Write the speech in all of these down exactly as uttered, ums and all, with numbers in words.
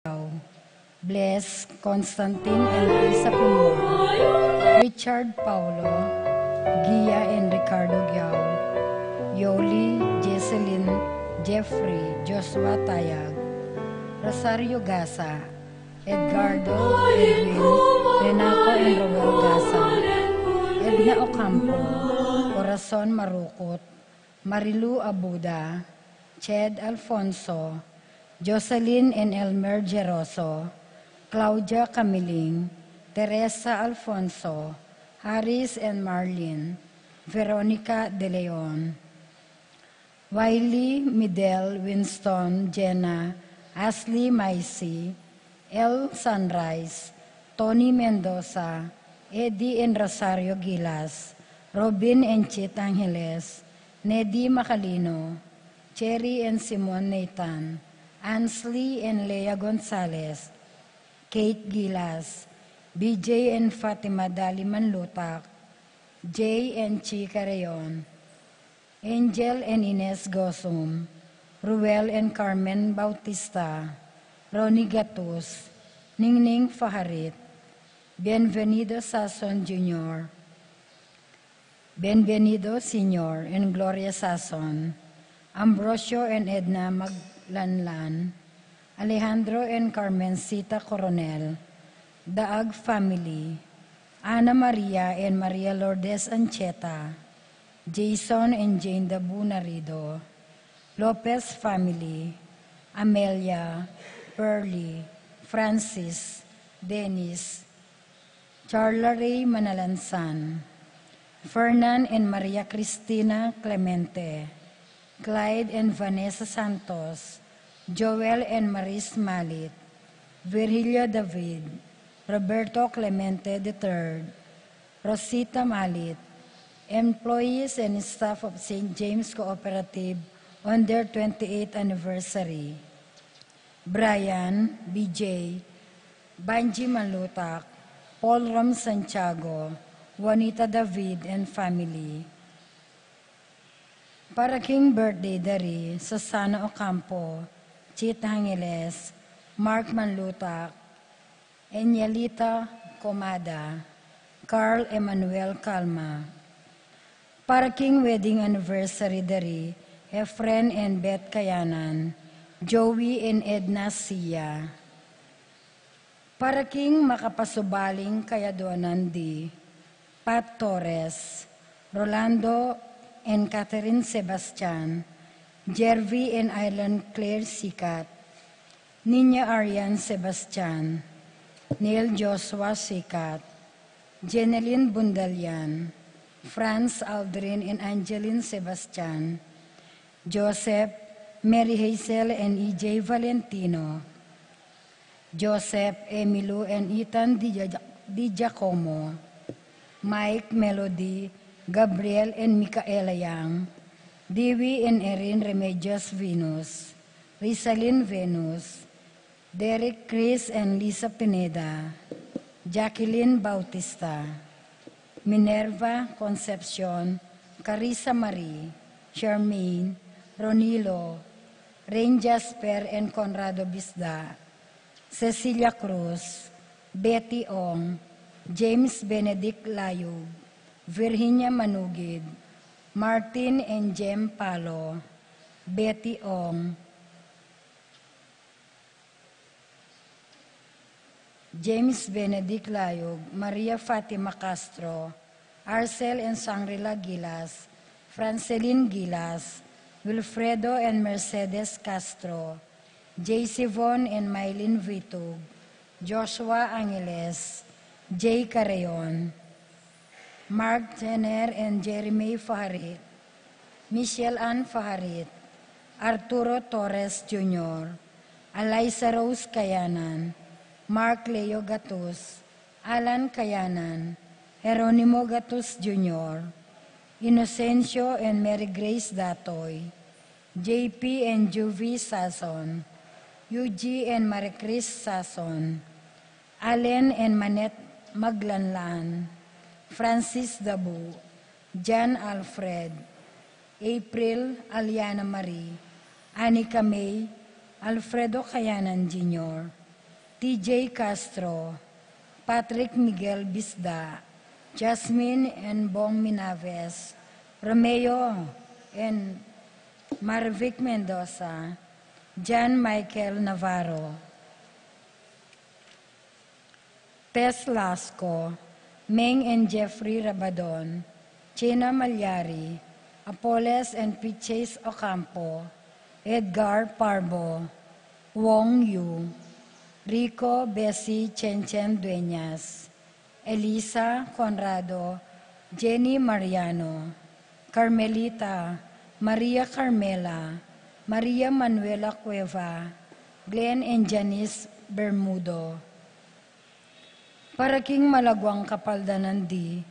Giao, Bless, Constantine and Luisa Pimuar, Richard Paulo, Gia and Ricardo Giao, Yoli, Jesselyn, Jeffrey, Joshua Tayag, Rosario Gasa, Edgardo, Edwin, Renato and Roel Gasa, Edna Ocampo, Corazon Marukut, Marilu Abuda, Ched Alfonso, Jocelyn and Elmer Geroso, Claudia Camiling, Teresa Alfonso, Harris and Marlene, Veronica De Leon, Wiley, Midel, Winston, Jenna, Ashley, Maisy, El Sunrise, Tony Mendoza, Eddie and Rosario Gilas, Robin and Chit Angeles, Nedi Macalino, Cherry and Simon Nathan, Ansley and Lea Gonzalez, Kate Gilas, B J and Fatima Dali Manlutak, Jay and Chi Carreon, Angel and Ines Gosum, Ruel and Carmen Bautista, Ronnie Gatus, Ningning Faharit, Bienvenido Sason Junior, Bienvenido Senior and Gloria Sason, Ambrosio and Edna Maglanlan, Alejandro and Carmencita Coronel, Daag family, Ana Maria and Maria Lourdes Ancheta, Jason and Jane Dabu Narido, Lopez family, Amelia, Pearly, Francis, Dennis, Charla Ray Manalansan, Fernan and Maria Cristina Clemente, Clyde and Vanessa Santos, Joel and Maris Malit, Virgilio David, Roberto Clemente the third, Rosita Malit, employees and staff of Saint James Cooperative on their twenty-eighth anniversary. Brian, B J, Banji Manlutak, Paul Rom Santiago, Juanita David and family. Para king birthday dari, Susana Ocampo, Chit Angeles, Mark Manlutak, Enyelita Comada, Carl Emmanuel Calma. Para king wedding anniversary dari, Efren and Beth Kayanan, Joey and Edna Sia. Para king makapasubaling kayaduanan, Pat Torres, Rolando and Catherine Sebastian, Jervy and Island Claire Sikat, Niña Arian Sebastian, Neil Joshua Sikat, Jeneline Bundalian, Franz Aldrin and Angeline Sebastian, Joseph, Mary Hazel and E J Valentino, Joseph, Emilio and Ethan Di Gia-, Di Giacomo, Mike, Melody, Gabriel and Micaela Yang, Dewey and Erin Remedios Venus, Rizalin Venus, Derek Chris and Lisa Pineda, Jacqueline Bautista, Minerva Concepcion, Carissa Marie, Charmaine, Ronilo, Rain Jasper and Conrado Bisda, Cecilia Cruz, Betty Ong, James Benedict Layug, Virginia Manugid, Martin and Jem Palo, Betty Ong, James Benedict Layug, Maria Fatima Castro, Arcel and Shangri-La Gilas, Francelin Gilas, Wilfredo and Mercedes Castro, J C Von and Mylene Vitug, Joshua Angeles, Jay Carreon, Mark Jenner and Jeremy Faharit, Michelle Ann Faharit, Arturo Torres Junior, Eliza Rose Kayanan, Mark Leo Gatus, Alan Kayanan, Jeronimo Gatus Junior, Inocencio and Mary Grace Datoy, J P and Juvie Sason, Yuji and Marie Chris Sason, Allen and Manette Maglanlan, Francis Dabu, John Alfred, April, Aliana Marie, Anika May, Alfredo Kayanan Junior, T J Castro, Patrick Miguel Bisda, Jasmine and Bong Minaves, Romeo and Marvic Mendoza, John Michael Navarro, Tess Lasco, Meng and Jeffrey Rabadon, China Malyari, Apoles and Piches Ocampo, Edgar Parbo, Wong Yu, Rico Bessie Chenchen Dueñas, Elisa Conrado, Jenny Mariano, Carmelita, Maria Carmela, Maria Manuela Cueva, Glenn and Janice Bermudo. Para king malaguang kapaldanan di,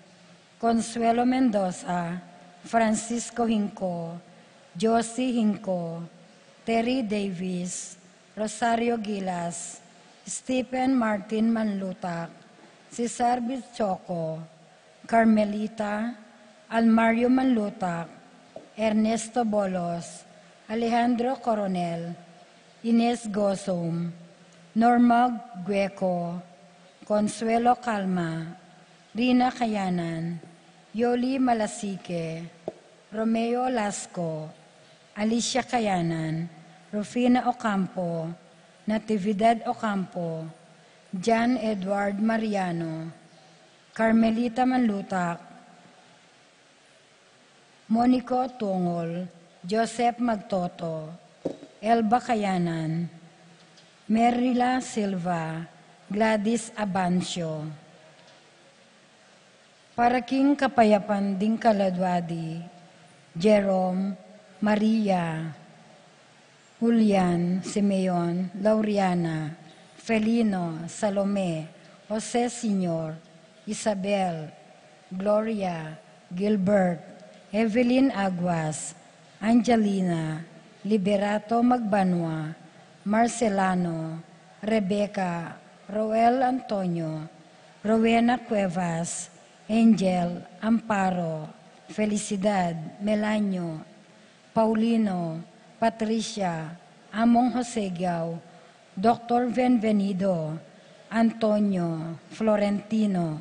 Consuelo Mendoza, Francisco Hinco, Josie Hinco, Terry Davis, Rosario Gilas, Stephen Martin Manlutak, Cesar Bichoco, Carmelita, Almario Manlutak, Ernesto Bolos, Alejandro Coronel, Ines Gosum, Norma Gueco, Consuelo Calma, Rina Kayanan, Yoli Malasique, Romeo Lasco, Alicia Kayanan, Rufina Ocampo, Natividad Ocampo, John Edward Mariano, Carmelita Manlutak, Monico Tungol, Joseph Magtoto, Elba Kayanan, Merila Silva, Gladys Abancio. Para king kapayapan ding kaladua di, Jerome, Maria, Julian, Simeon, Lauriana, Felino, Salome, Jose Senior, Isabel, Gloria, Gilbert, Evelyn Aguas, Angelina, Liberato Magbanua, Marcelano, Rebecca, Roel Antonio, Rowena Cuevas, Angel, Amparo, Felicidad, Melanio, Paulino, Patricia, Among Jose Giao, Doktor Benvenido, Antonio, Florentino,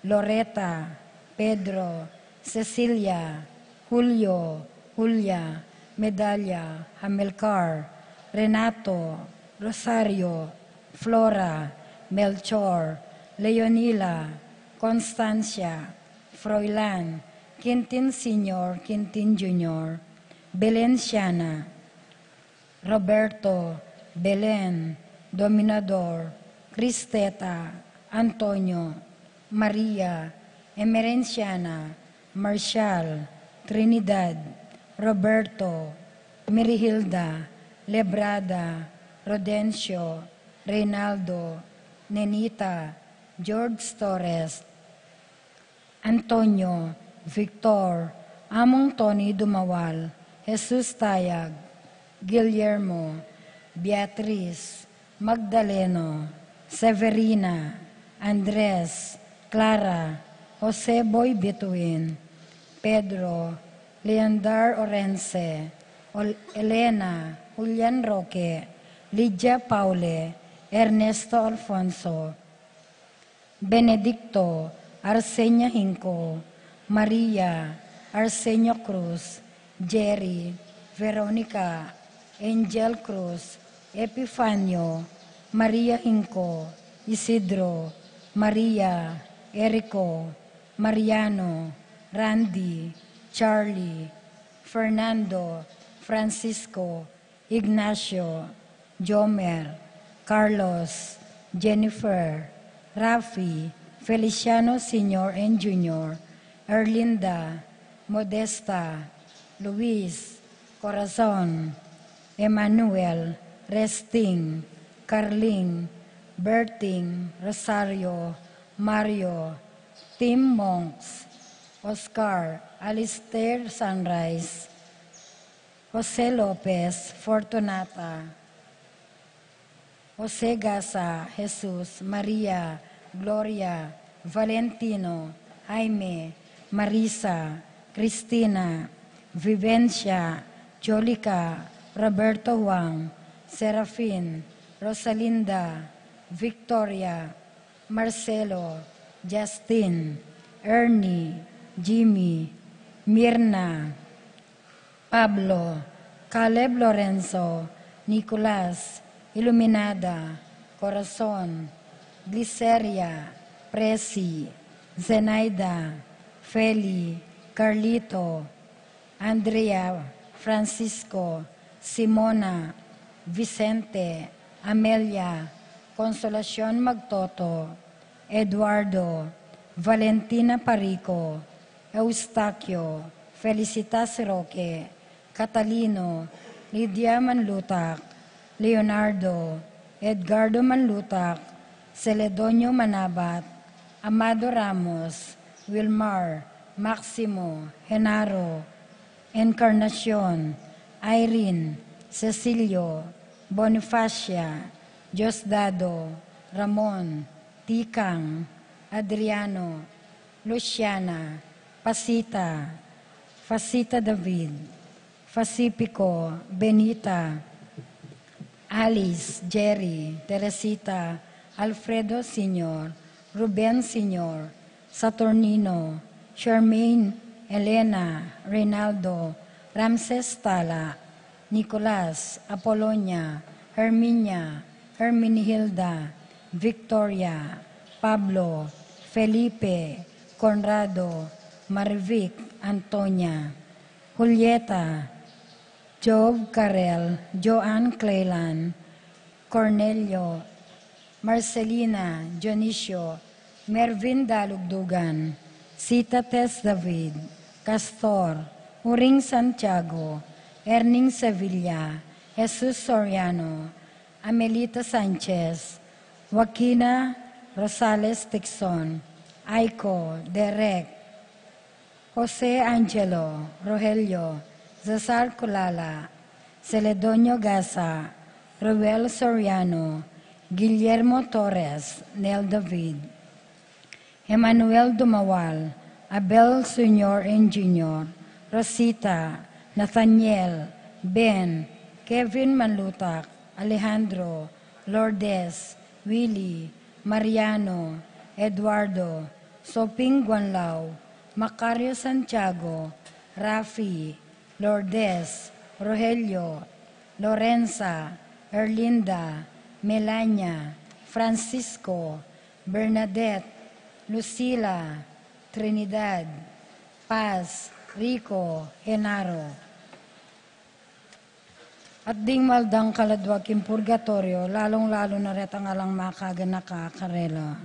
Loreta, Pedro, Cecilia, Julio, Julia, Medalla, Amilcar, Renato, Rosario, Flora, Melchor, Leonila, Constancia, Froilan, Quintin Senior, Quintin Junior, Belenciana, Roberto, Belen, Dominador, Cristeta, Antonio, Maria, Emerenciana, Marcial, Trinidad, Roberto, Mirihilda, Lebrada, Rodencio, Reynaldo, Nenita, George Torres, Antonio, Victor, Among Tony Dumawal, Jesus Tayag, Guillermo, Beatriz, Magdaleno, Severina, Andres, Clara, Jose Boy Bituin, Pedro, Leandar Orense, Ol-, Elena, Julian Roque, Lydia Paule, Ernesto Alfonso, Benedicto, Arsenia Hinco, Maria, Arsenio Cruz, Jerry, Veronica, Angel Cruz, Epifanio, Maria Hinco, Isidro, Maria, Erico, Mariano, Randy, Charlie, Fernando, Francisco, Ignacio, Jomer, Carlos, Jennifer, Rafi, Feliciano Senior and Junior, Erlinda, Modesta, Luis, Corazon, Emmanuel, Resting, Carling, Berting, Rosario, Mario, Tim Monks, Oscar, Alistair Sunrise, Jose Lopez, Fortunata, Jose Gasa, Jesus, Maria, Gloria, Valentino, Jaime, Marisa, Cristina, Vivencia, Jolica, Roberto Juan, Serafin, Rosalinda, Victoria, Marcelo, Justin, Ernie, Jimmy, Mirna, Pablo, Caleb, Lorenzo, Nicolas, Iluminada, Corazon, Gliceria, Presi, Zenaida, Feli, Carlito, Andrea, Francisco, Simona, Vicente, Amelia, Consolacion Magtoto, Eduardo, Valentina Parico, Eustaquio, Felicitas Roque, Catalino, Lydia Manlutac, Leonardo, Edgardo Manlutac, Celedonio Manabat, Amado Ramos, Wilmar, Maximo, Genaro, Encarnacion, Irene, Cecilio, Bonifacia, Diosdado, Ramon, Tikang, Adriano, Luciana, Pasita, Pasita David, Pacifico, Benita, Alice, Jerry, Teresita, Alfredo Senior, Ruben Senior, Saturnino, Charmaine, Elena, Reynaldo, Ramses Tala, Nicolas, Apolonia, Herminia, Herminihilda, Victoria, Pablo, Felipe, Conrado, Marivic, Antonia, Julieta, Job, Karel, Joan, Claylan, Cornelio, Marcelina, Dionisio, Mervin Dalugdugan, Sita Tess David, Castor, Uring Santiago, Erning Sevilla, Jesus Soriano, Amelita Sanchez, Joaquina Rosales Tixon, Aiko, Derek, Jose Angelo, Rogelio, Cesar Culala, Celedonio Gasa, Ruel Soriano, Guillermo Torres, Nel David, Emmanuel Dumawal, Abel Senior and Junior, Rosita, Nathaniel, Ben, Kevin Manlutak, Alejandro, Lourdes, Willie, Mariano, Eduardo, Soping Guanlao, Macario Santiago, Rafi, Lourdes, Rogelio, Lorenza, Erlinda, Melania, Francisco, Bernadette, Lucila, Trinidad, Paz, Rico, Genaro. At ding maldang kaladwa king purgatorio, lalung-lalu na retang alang makaganaka karela.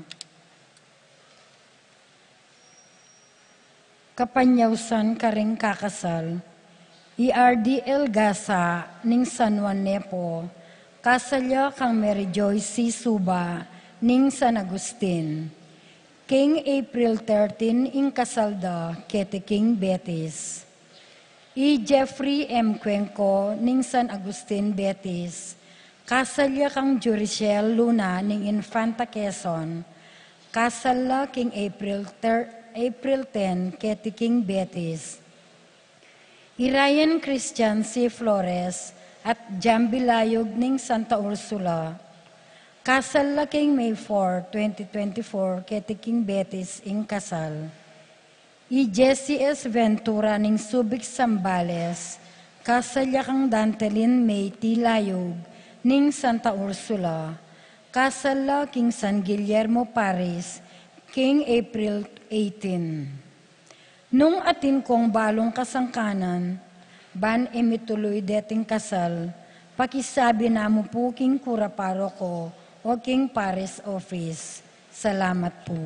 Kapanyausan karing kakasal, i Ardi Elgasa ning San Juan Nepo, kasal ya kang Mary Joyce C. Suba ning San Agustin. King April thirteen ing kasal da keti king Betis. I Jeffrey M. Cuenco ning San Agustin, Betis, kasal ya kang Jurishel Luna ning Infanta, Quezon, kasal la king April ter-, April ten keti king Betis. I Ryan Christian C. Flores at Jambi Layug ning Santa Ursula, kasal la king May four, twenty twenty-four keti king Betis ing kasal. I Jesse S. Ventura ning Subic, Zambales, kasal ya kang Dantelin May T. Layug ning Santa Ursula, kasal la king San Guillermo Parish king April eighteen. Nung atin kong balung kasangkanan, ban e mituluy deting kasal, pakisabi na mu pu king kura paroko o king parish office. Salamat pu.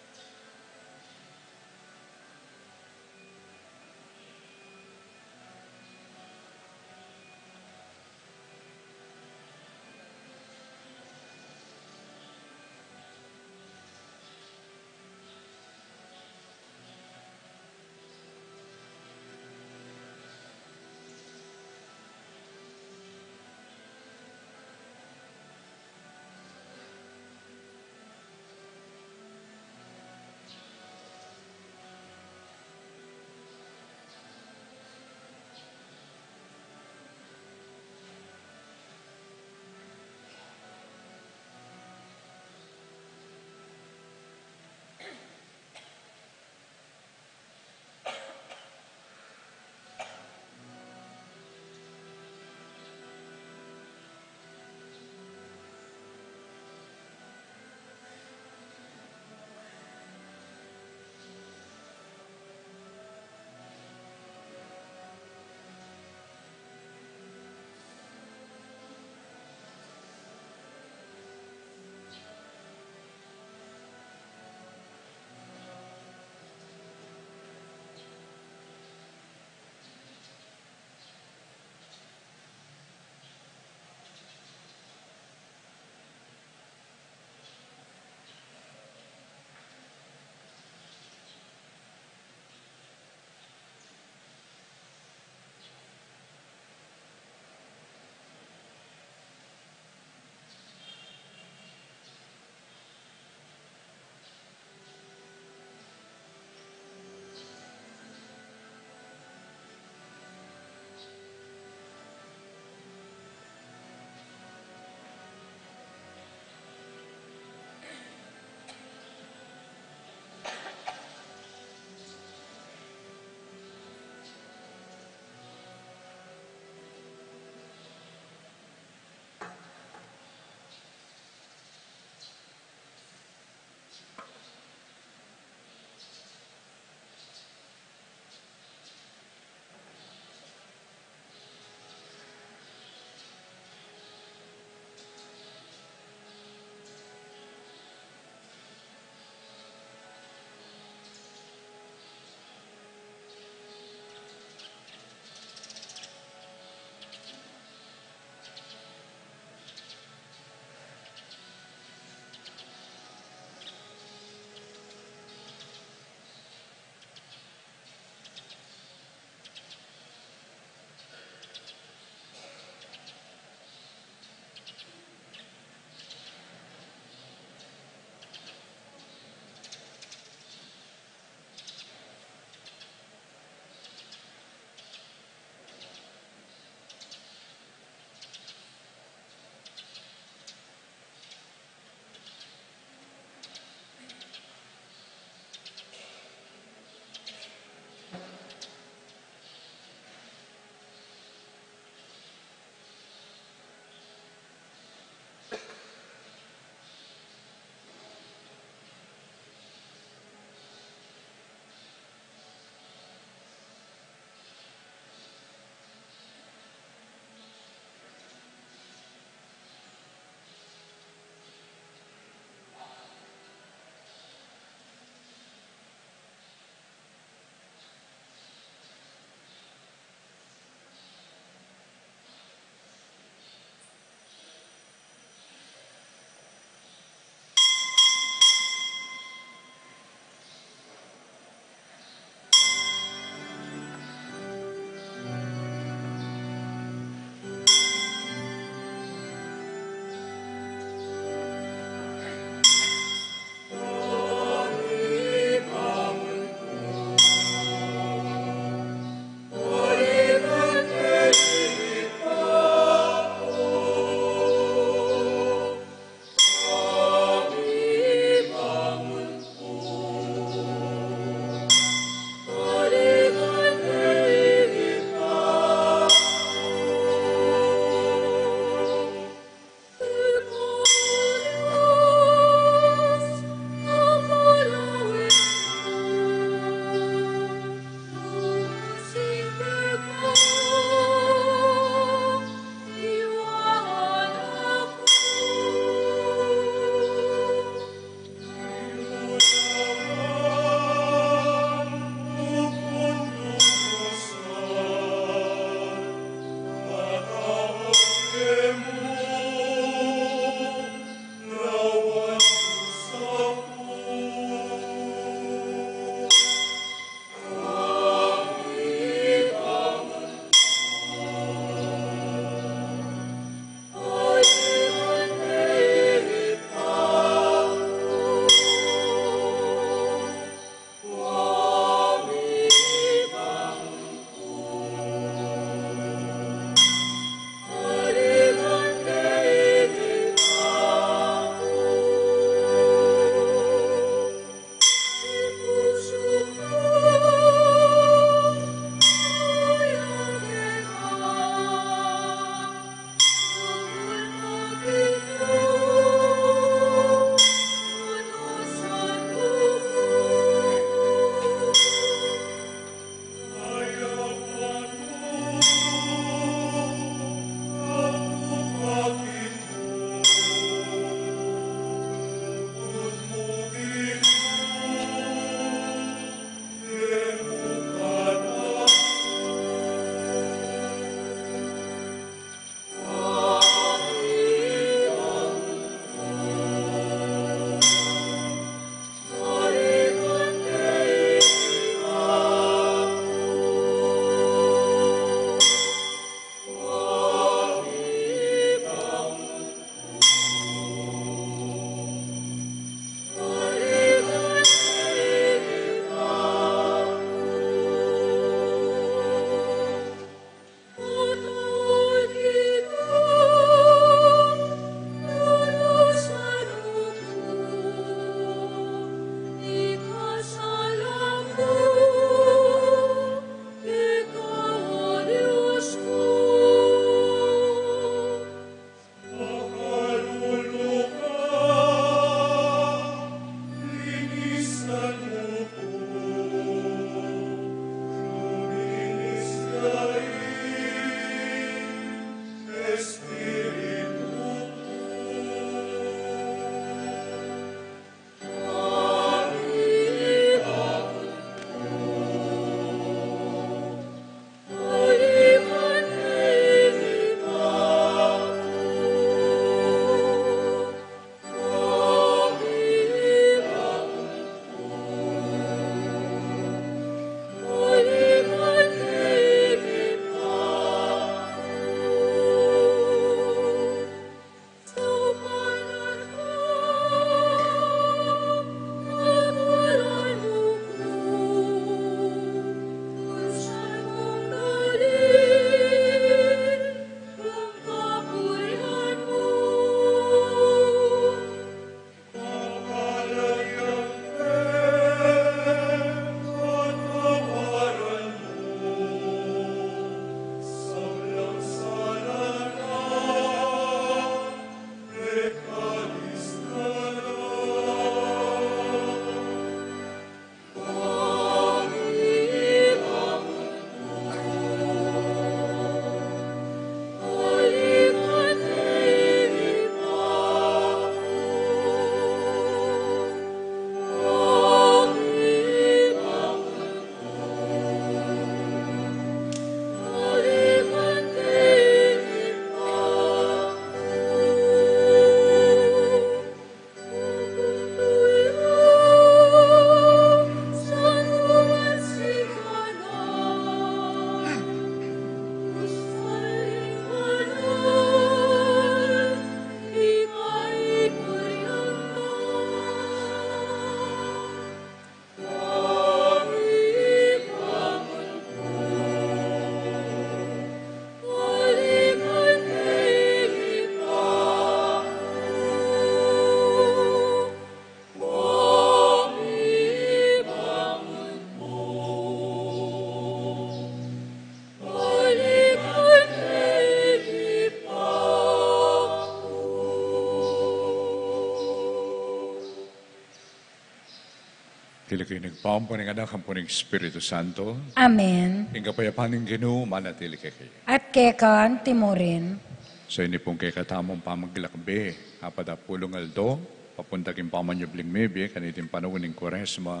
Tili king Ibpa, ampo ning Anak, ampo ning Espiritu Santo. Amen. Ing kapayapan ning Ginu manatili kekayu. At keka antimurin. So, ini pung kekatamung pamaglakbe, apat a pulung aldo, papunta king pamanyubling mebie, kaniting panaun ning Kuaresma,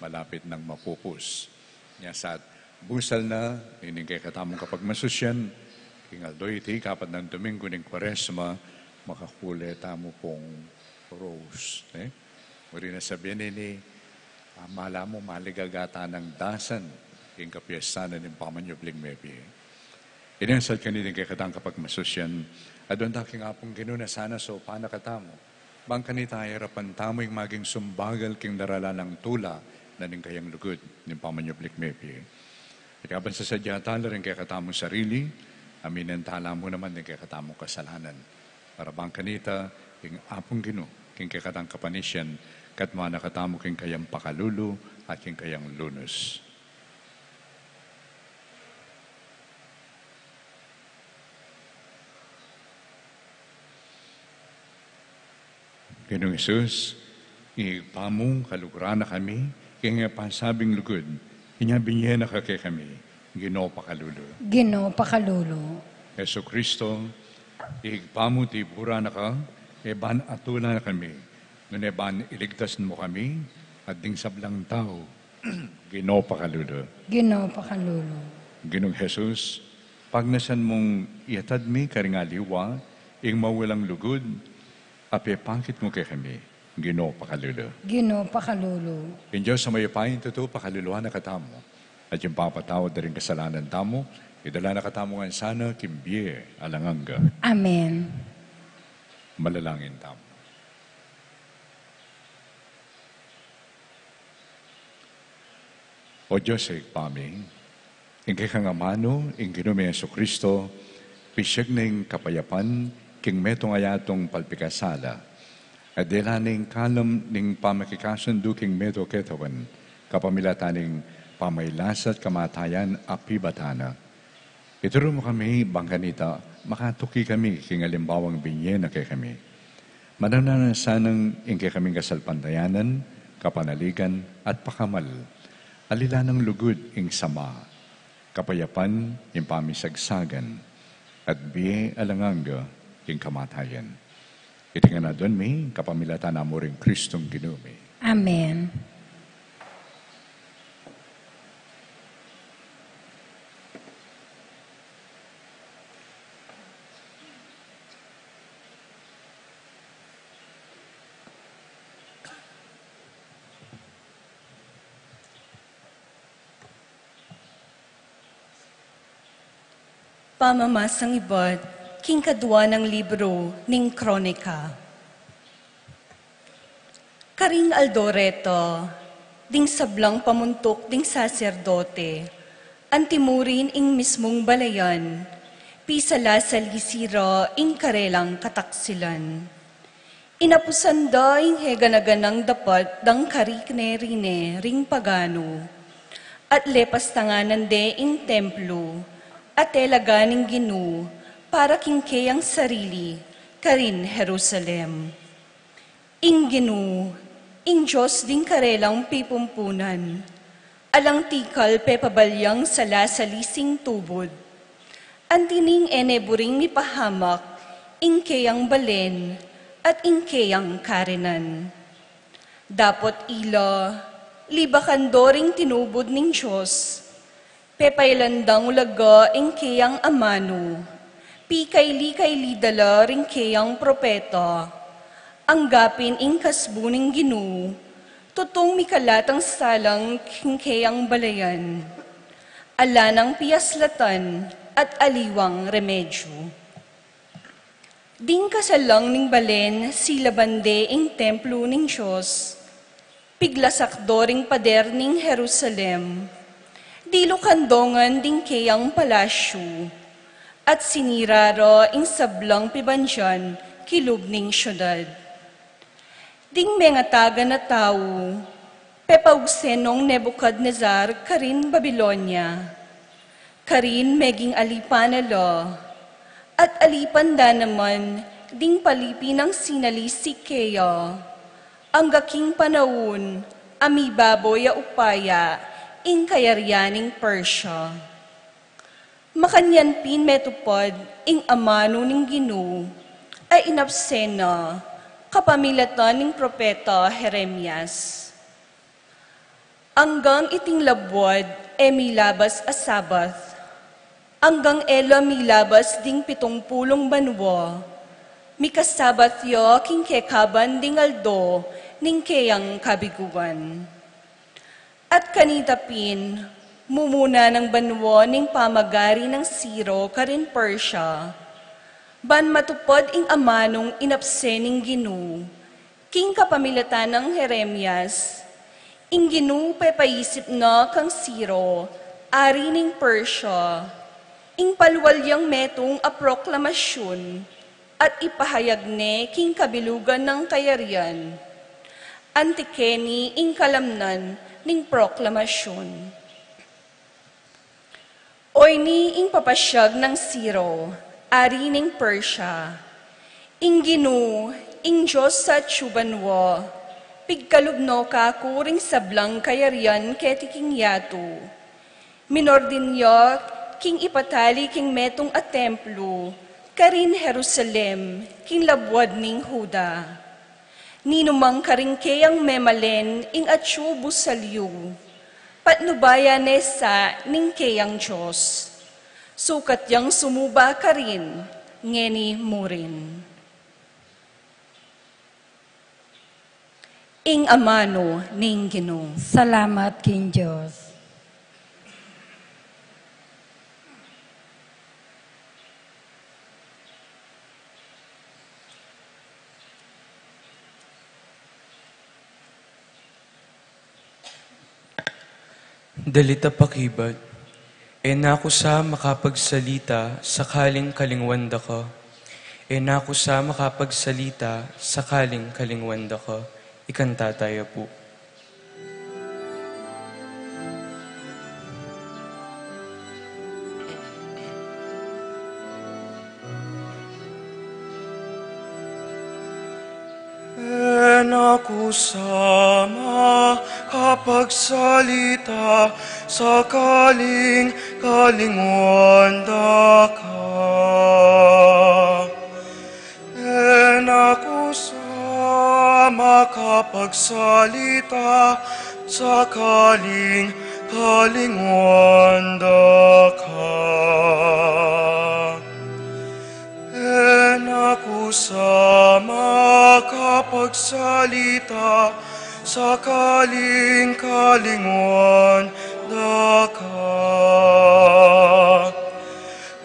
malapit nang mapupus. Nya sa busal na, ining kekatamung kapagmasusyan, king aldo iti, kapat nang Dominggu ning Kuaresma, makakule tamu pung rose, eh? Muri na sabian ini, ah, mala mu maligaga ta nang dasan, king kapiestan ning pamanyubling mebie. Ini asal kaniting kekatang kapagmasusyan, adwan ta king Apung Ginu na sana saupan na katamu. Bang kanita, arapan tamu ing maging sumbagal king daralan nang tula na ning kayang lugud ning pamanyubling mebie. At kaban sasadya tala ring kekatamung sarili, aminan tala mu naman ring kekatamung kasalanan. Para bang kanita, ing Apung Ginu, king kekatang kapanisyan, katmuan na katamu king kayang pakalulu at king kayang lunus. Ginung Jesus, Ibpa mu, kaluguran na kami, king pasabing lugud, inya binye na ka kekami, Ginu pakalulu. Ginu pakalulu. Jesucristo, Ibpa mu, tiburan na ka, e ban atula na kami, nune ban iligtas mu kami, at ding sablang tau, Ginu pakalulu. Ginu pakalulu. Ginung Jesus, pagnasan mung iatad mi karing aliwa, ing mawalang lugud, apepakit mu kekami, Ginu pakalulu. Ginu pakalulu. Ing Dios a mayupayang tutu pakaluluan na katamu, at ing papatawad da ring kasalanan tamu, idala na katamu ngan sana king bie alang angga. Amen. Manalangin tamu. O Dios a Ibpa mi, ing kekang amanu, ing Ginu ming Jesucristo, pisyag na ing kapayapan king metung a yatung palpikasala, at dela na ing kalam ning pamakikasundu king metung a katawan, kapamilatan ning pamailas at kamatayan a pibatan na. Ituru mu kami, bang kanita, makatuki kami king alimbawang binye na kekami. Mananu na sanang ing kekaming kasalpantayanan, kapanaligan, at pakamal, aliwa nang lugud ing sama, kapayapan ing pamisagsagan, at bie alang angga ing kamatayan. Iti ngan adwan mi, kapamilatan na mu ring Kristong Ginu mi. Amen. Pamamasang ibat king kadwa nang libru ning Kronika. Karing aldo reta, ding sablang pamuntuk ding saserdote, antimurin ing mismung balayan, pisalasali sira ing karelang kataksilan. Inapusan da ing kaganaganang dapat dang karikne rine ring paganu. At lepastanganan de ing templu, at telagan ing Ginu, para king keyang sarili, karin Jerusalem. Ing Ginu, ing Dios ding karelang pipumpunan, alang tikal pepabalyang salasali sing tubud. Anti ning e ne buring mipahamak ing keyang balen at ing keyang karinan. Dapot ila, libakan do ring tinubud ning Dios, pepailan dang ulaga ing keyang amanu, pikaili-kaili da la ring keyang propeta, angga pin ing kasbu ning Ginu, tutung mikalat ang salang king keyang balayan. Ala nang piaslatan at aliwang remedyu. Ding kasalang ning balen, silaban de ing templu ning Dios, piglasak do ring pader ning Jerusalem, dilukan do ngan ding keyang palasyu, at sinira ra ing sablang pibandian kilub ning siudad. Ding mengatagan a tau, pepaugsen nong Nebukadnesar karin Babilonia. Karin meging alipan na la, at alipan da naman ding palipi nang sinalisi keya, angga king panaun a mibaboy a upaya ing kayarian ning Persia. Makanyan pin metupad ing amanu ning Ginu a inapse na kapamilatan ning propeta Jeremias. Anggang iting labuad e milabas a Sabat, anggang e la milabas ding pitung pulung banua, mikasabat ya king kekaban ding aldo ning keyang kabiguan. At kanita pin, mumuna nang banua ning pamagari nang Ciro karin Persia, ban matupad ing amanung inapse ning Ginu king kapamilatan nang Jeremias. Ing Ginu pepaisip na kang Ciro, ari ning Persia, ing palual yang metung a proklamasyun, at ipahayag ne king kabilugan nang kayarian. Anti keni ing kalamnan ning proklamasyun. Oyni ing papasyag nang Ciro, ari ning Persia. Ing Ginu, ing Dios sa atsu banua, pigkalub no kaku ring sablang kayarian keti king yatu. Minordin ya king ipatali king metung a templu karin Jerusalem, king labuad ning Juda. Ninumang karing keyang memalen ing atsu busalyu, patnubayan ne sa ning keyang Dios. Sukat yang sumuba karin ngeni murin. Ing amanu ning Ginu. Salamat king Dios. Dalit a pakibat. E na ku sa makapagsalita sakaling kalingwan da ka. E na ku sa makapagsalita sakaling kalingwan da ka. Ikanta taya pu. E na ku sa makapagsalita sakaling kalingwan da ka. E na ku sa makapagsalita sakaling kalingwan da ka. E na ku sa makapagsalita sakaling kalingwan da ka.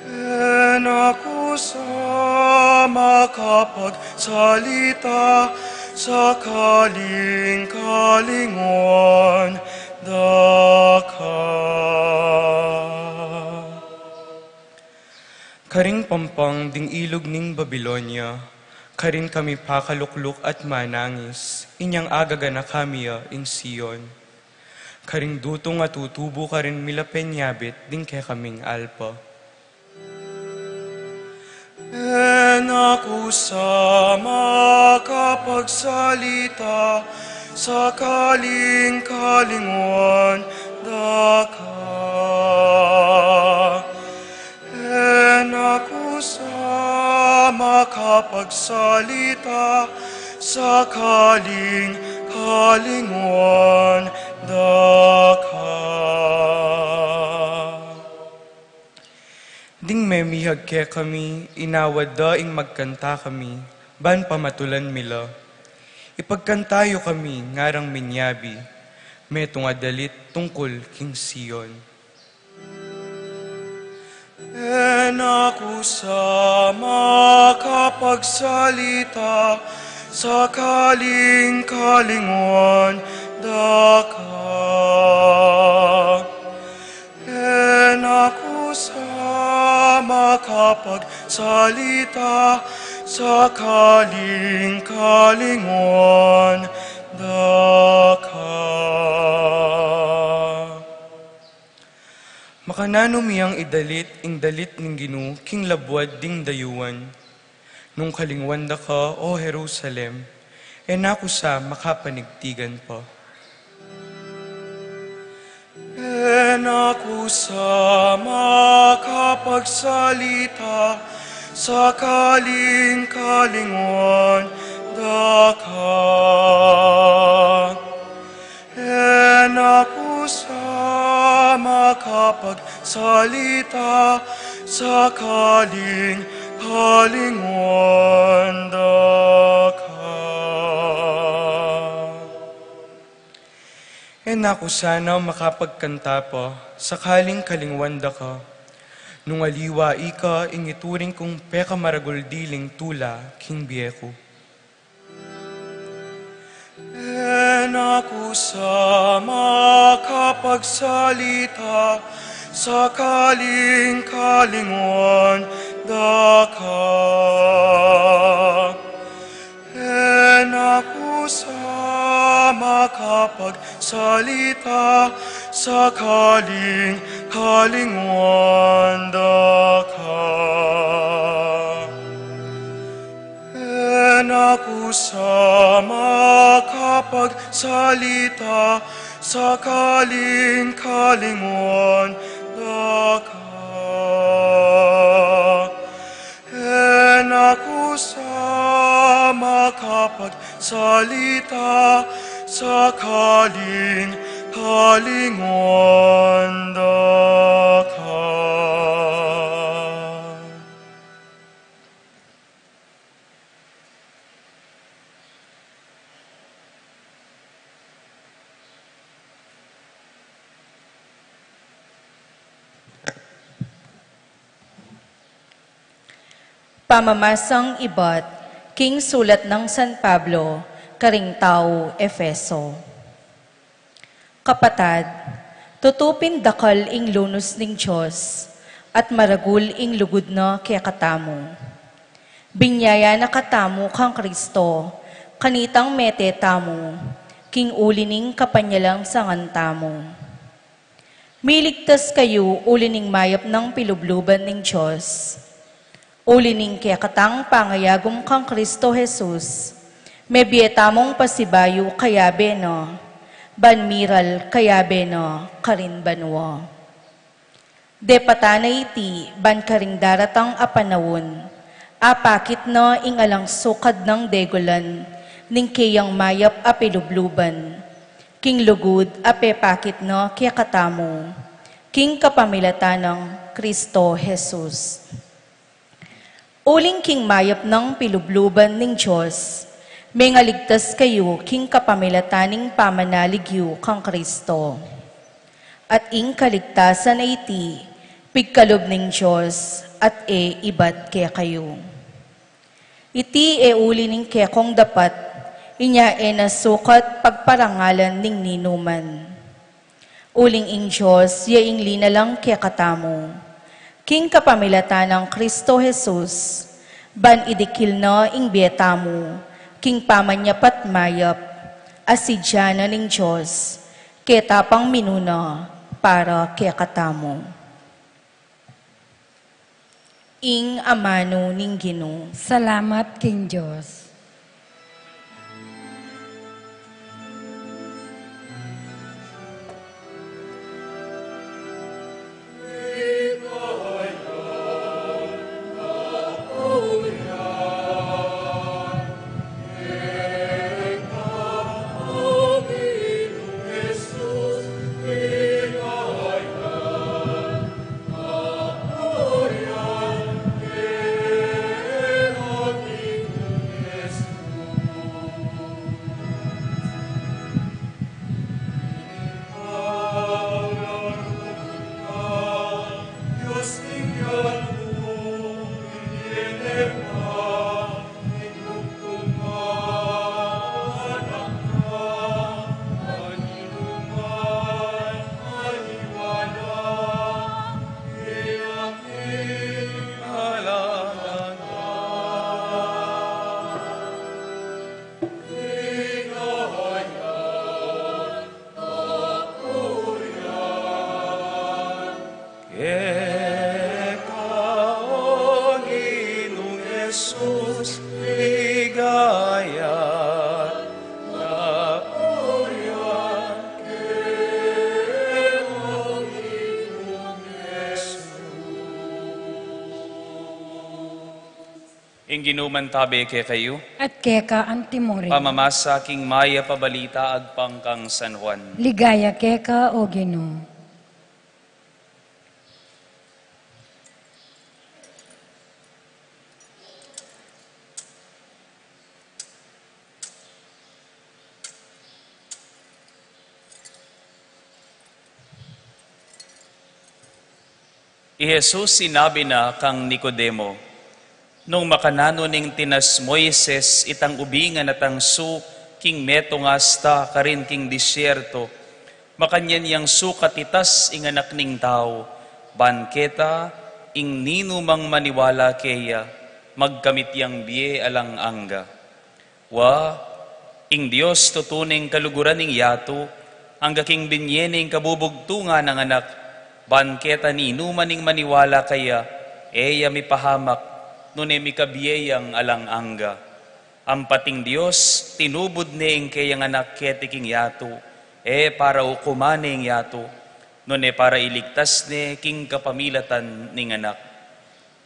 E na ku sa makapagsalita sakaling kalingwan da ka. Karing pampang ding ilug ning Babilonia, karin kami pakalukluk at manangis, inyang agaganaka mi ya ing Sion. Karing dutung a tutubu karin mila penyabit ding kekaming alpa. E na ku sa makapagsalita sakaling kalingwan da ka. E na ku sa makapagsalita sakaling kalingwan da ka. Ding memihag kekami, inawad da ing magkanta kami, ban pamatulan mi la. Ipagkanta yu kami, ngarang minyabi, metung a dalit tungkul king Sion. E na ku sa makapagsalita sakaling kalingwan da ka. E na ku sa makapagsalita sakaling kalingwan da ka. Makananu mi yang idalit ing dalit ning Ginu king labuad ding dayuan? Nung kalingwan da ka, O Jerusalem, e na ku sa makapanigtigan pa. E na ku sa makapagsalita, sakaling kalinguan da ka. E na ku sa makapagsalita, sakaling kalinguan da ka. E na ku sana makapagkanta pa, sakaling kalinguan da ka. Nung aliwa ika ing ituring kung pekamaragul diling tula king bie ku. E na ku sa makapagsalita, sakaling kalinguan da ka. E na ku sa makapagsalita, sakaling kalinguan da ka. E na ku sa makapagsalita, sakaling kalinguan da ka. E na ku sa makapagsalita, sakaling kalinguan da ka. Pamamasang ibat king sulat nang San Pablo karing tau Efeso. Kapatad, tutu pin dakal ing lunus ning Dios, at maragul ing lugud na kekatamu. Binyaya na katamu kang Kristo, kanitang mete tamu, king uli ning kapanyalansangan tamu. Miligtas kayu uli ning mayap nang pilubluban ning Dios. Uli ning kekatang pangayagum kang Kristo Jesus, mebie tamung pasibayu kayabe na, ban miral kayabe na karin banua. Depatan na iti ban karing daratang a panaun, apakit na ing alang sukad nang degulan ning keyang mayap a pilubluban, king lugud a pepakit na kekatamu, king kapamilatan nang Kristo Jesus. Uling king mayap nang pilubluban ning Dios, mengaligtas kayu king kapamilatan ning pamanalig yu kang Kristo. At ing kaligtasan a iti, pigkalub ning Dios, at e ibat kekayu. Iti e uli ning kekong dapat, inya e na sukat pagparangalan ning ninuman. Uling ing Dios ya ing linalang kekatamu, king kapamilatan nang Kristo Jesus, ban idikil na ing bie tamu king pamanyapat mayap, a sidya na ning Dios, ketang minuna para kekatamu. Ing amanu ning Ginu. Salamat king Dios. Ing Ginu mantabe kekayu. At keka antimurin. Pamamasa king Mayap a Balita agpang kang San Juan. Ligaya keka, O Ginu. I Jesus sinabi na kang Nicodemo, nung makananu ning tinas Moises itang ubingan at tangsu king metung asta karin king disyerto, makanyan yang sukat titas ing Anak ning Tau, ban keta ing ninumang maniwala keya, magkamit yang bie alang angga. Wa, ing Dios tutuning kaluguran ning yatu, angga king binye ning kabubugtungan nang Anak, ban keta ninuman ning maniwala keya, e ya mipahamak, nune mikabie yang alang angga. Ampat ing Dios, tinubud ne ing keyang Anak keti king yatu, e para ukuman ne ing yatu, nune para iligtas ne king kapamilatan ning Anak.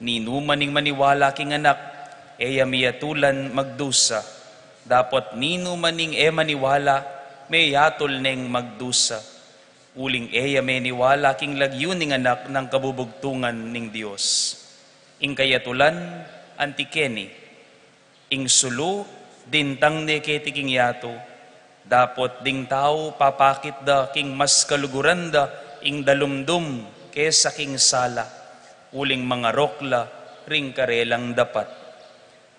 Ninuman ning maniwala king Anak, e ya miyatulan magdusa. Dapot ninuman ning e maniwala, meyatul neng magdusa. Uling e ya meniwala king lagyu ning Anak nang kabubugtungan ning Dios. Ing kayatulan, anti keni. Ing sulu, dintang ne keti king yatu, dapot ding tau papakit da king mas kaluguran da ing dalumdum kesa king sala, uling mangarok la ring karelang dapat.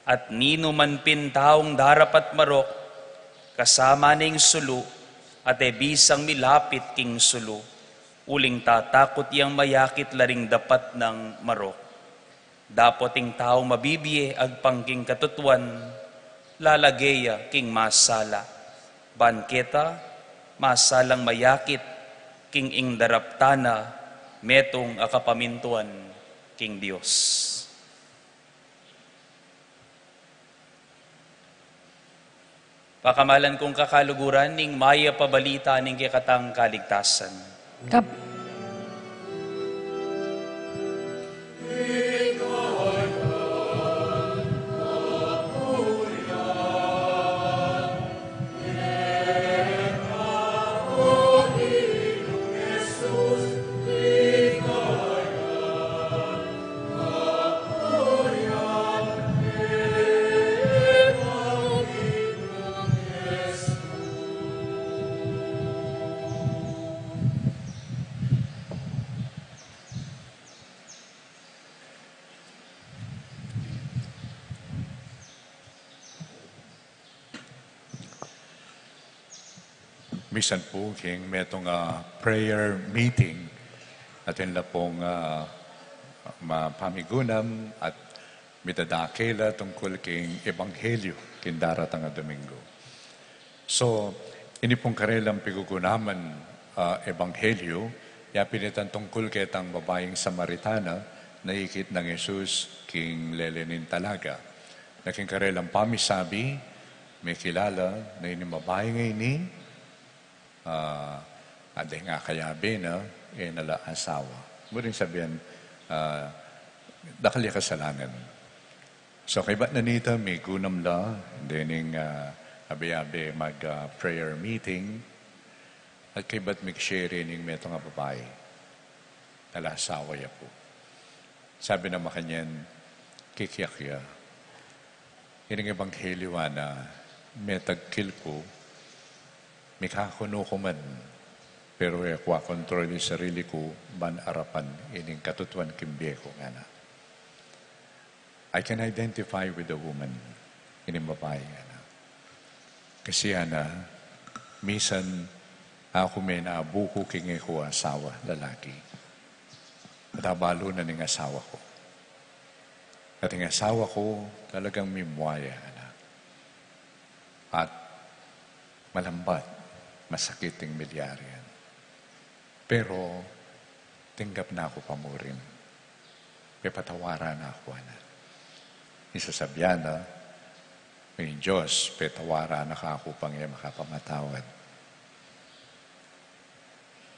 At ninuman pin taung darapat marok, kasama ne ing sulu, at e bisang milapit king sulu, uling tatakut yang mayakit la ring dapat nang marok. Dapot ing taung mabibie agpang king katutuan, lalage ya king masala. Ban keta, masalang mayakit king ing daraptan na metung a kapamintuan king Dios. Pakamalan kung kakaluguran, ning mayap a balita ning kekatang kaligtasan. Kap- Misan pu king metung a prayer meeting, atin la pung, ah, mapamigunam at midadake la tungkul king ebanghelyu king daratang a Domingo. So, ini pung karelang pigugunaman, ah, ebanghelyu, ya pin itang tungkul ketang babaing Samaritana na ikit nang Jesus king lele ning talaga. Na king karelang pamisabi, mekilala na ining babaing ini, ah, deng akayabe na, e na la asawa. Murin sabian, ah, dakal ya kasalanan. So, kaybat na nita, migunam la dening, ah, abe-abe mag, ah, prayer meeting, at kaybat mig-share ning metung a babai. Ala asawa ya pu. Sabi na makanyan, kikyak ya. Ining ebanghelyu, ana, metagkil ku, mikakunu ku man, pero e ku akontrol ing sarili ku ban arapan ining katutuan king bie ku, ngana. I can identify with the woman, ining babai, ngana. Kasi, ana, misan aku me nabuku king e ku asawa, lalaki. At abalu na ning asawa ku. At ing asawa ku talagang mimua ya, ana. At malambat, masakit ing milyari yan. Pero, tinggap na ku pa murin. Pepatawaran na ku, ana. Ing sasabian na, ing Dios, petawaran na ka ku pang e makapamatawad.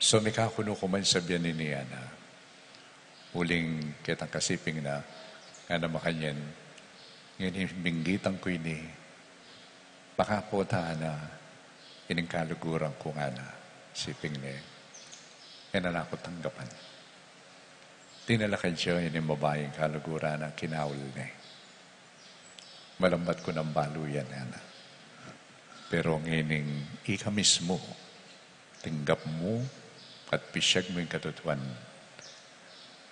So, mikakunu ku man sabian ini, ana. Uling ketang kasiping na, ngana makanyan, Ngeni binggitan ku ini, baka pota na ining kaluguran ku ngana, siping ne, e na la ku tanggapan. Tinalakad ya ining babaing kaluguran na kinaul ne. Malambat ku nang balu yan, ngana. Pero ngening ika mismu, tinggap mu at pisyag mu ing katutuan,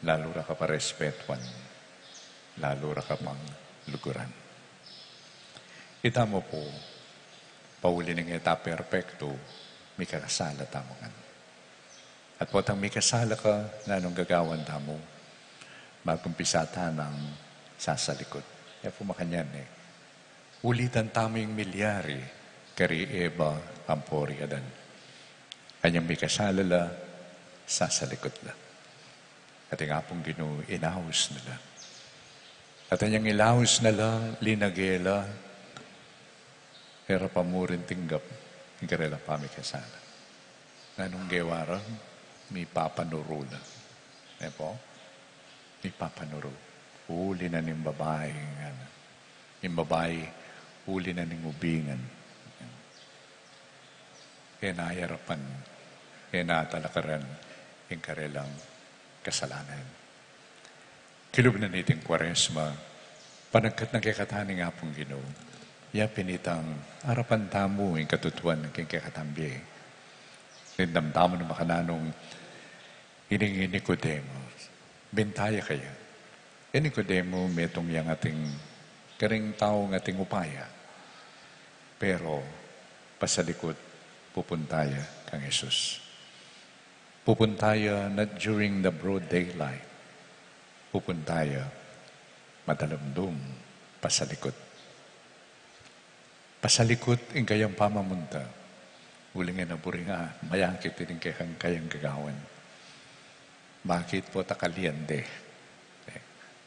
lalu ra ka pa respetuan, lalu ra ka pang luguran. Itamu pu, pauli ning e ta perpektu, mikakasala tamu ngan. At potang mikasala ka, nanung gagawan tamu? Magumpisa ta nang sasalikut. Ya pu makanyan e. Ulitan tamu ing milyari kari Eva ampon i Adan. Anyang mikasala la, sasalikut la. At ing Apung Ginu inaus na la. At anyang ilaus na la, linage la, e ra pa murin tinggap ing karelang pamikasala. Nanung gewa ra? Mipapanuru la. E pu? Mipapanuru. Uli na ning babai, ngana. Ing babai, uli na ning ubingan. E na ayarapan, e na atalakaran ing karelang kasalanan. Kilub na niting Kuaresma, panagkat na kekatamu ning Apung Ginu, ya pin itang arapan tamu ing katutuan king kekatang bie. Dimdam tamu na makananu ning Nikodemo. Binta ya kaya. E Nikodemo, metung yang ating karing taung ating upaya. Pero, pasalikut, pupunta ya kang Jesus. Pupunta ya not during the broad daylight. Pupunta ya madalumdum, pasalikut. Pasalikut ing kayang pamamunta. Uling e na buring a mayakit ining kekang kayang gagawan. Bakit pu? Takalian de.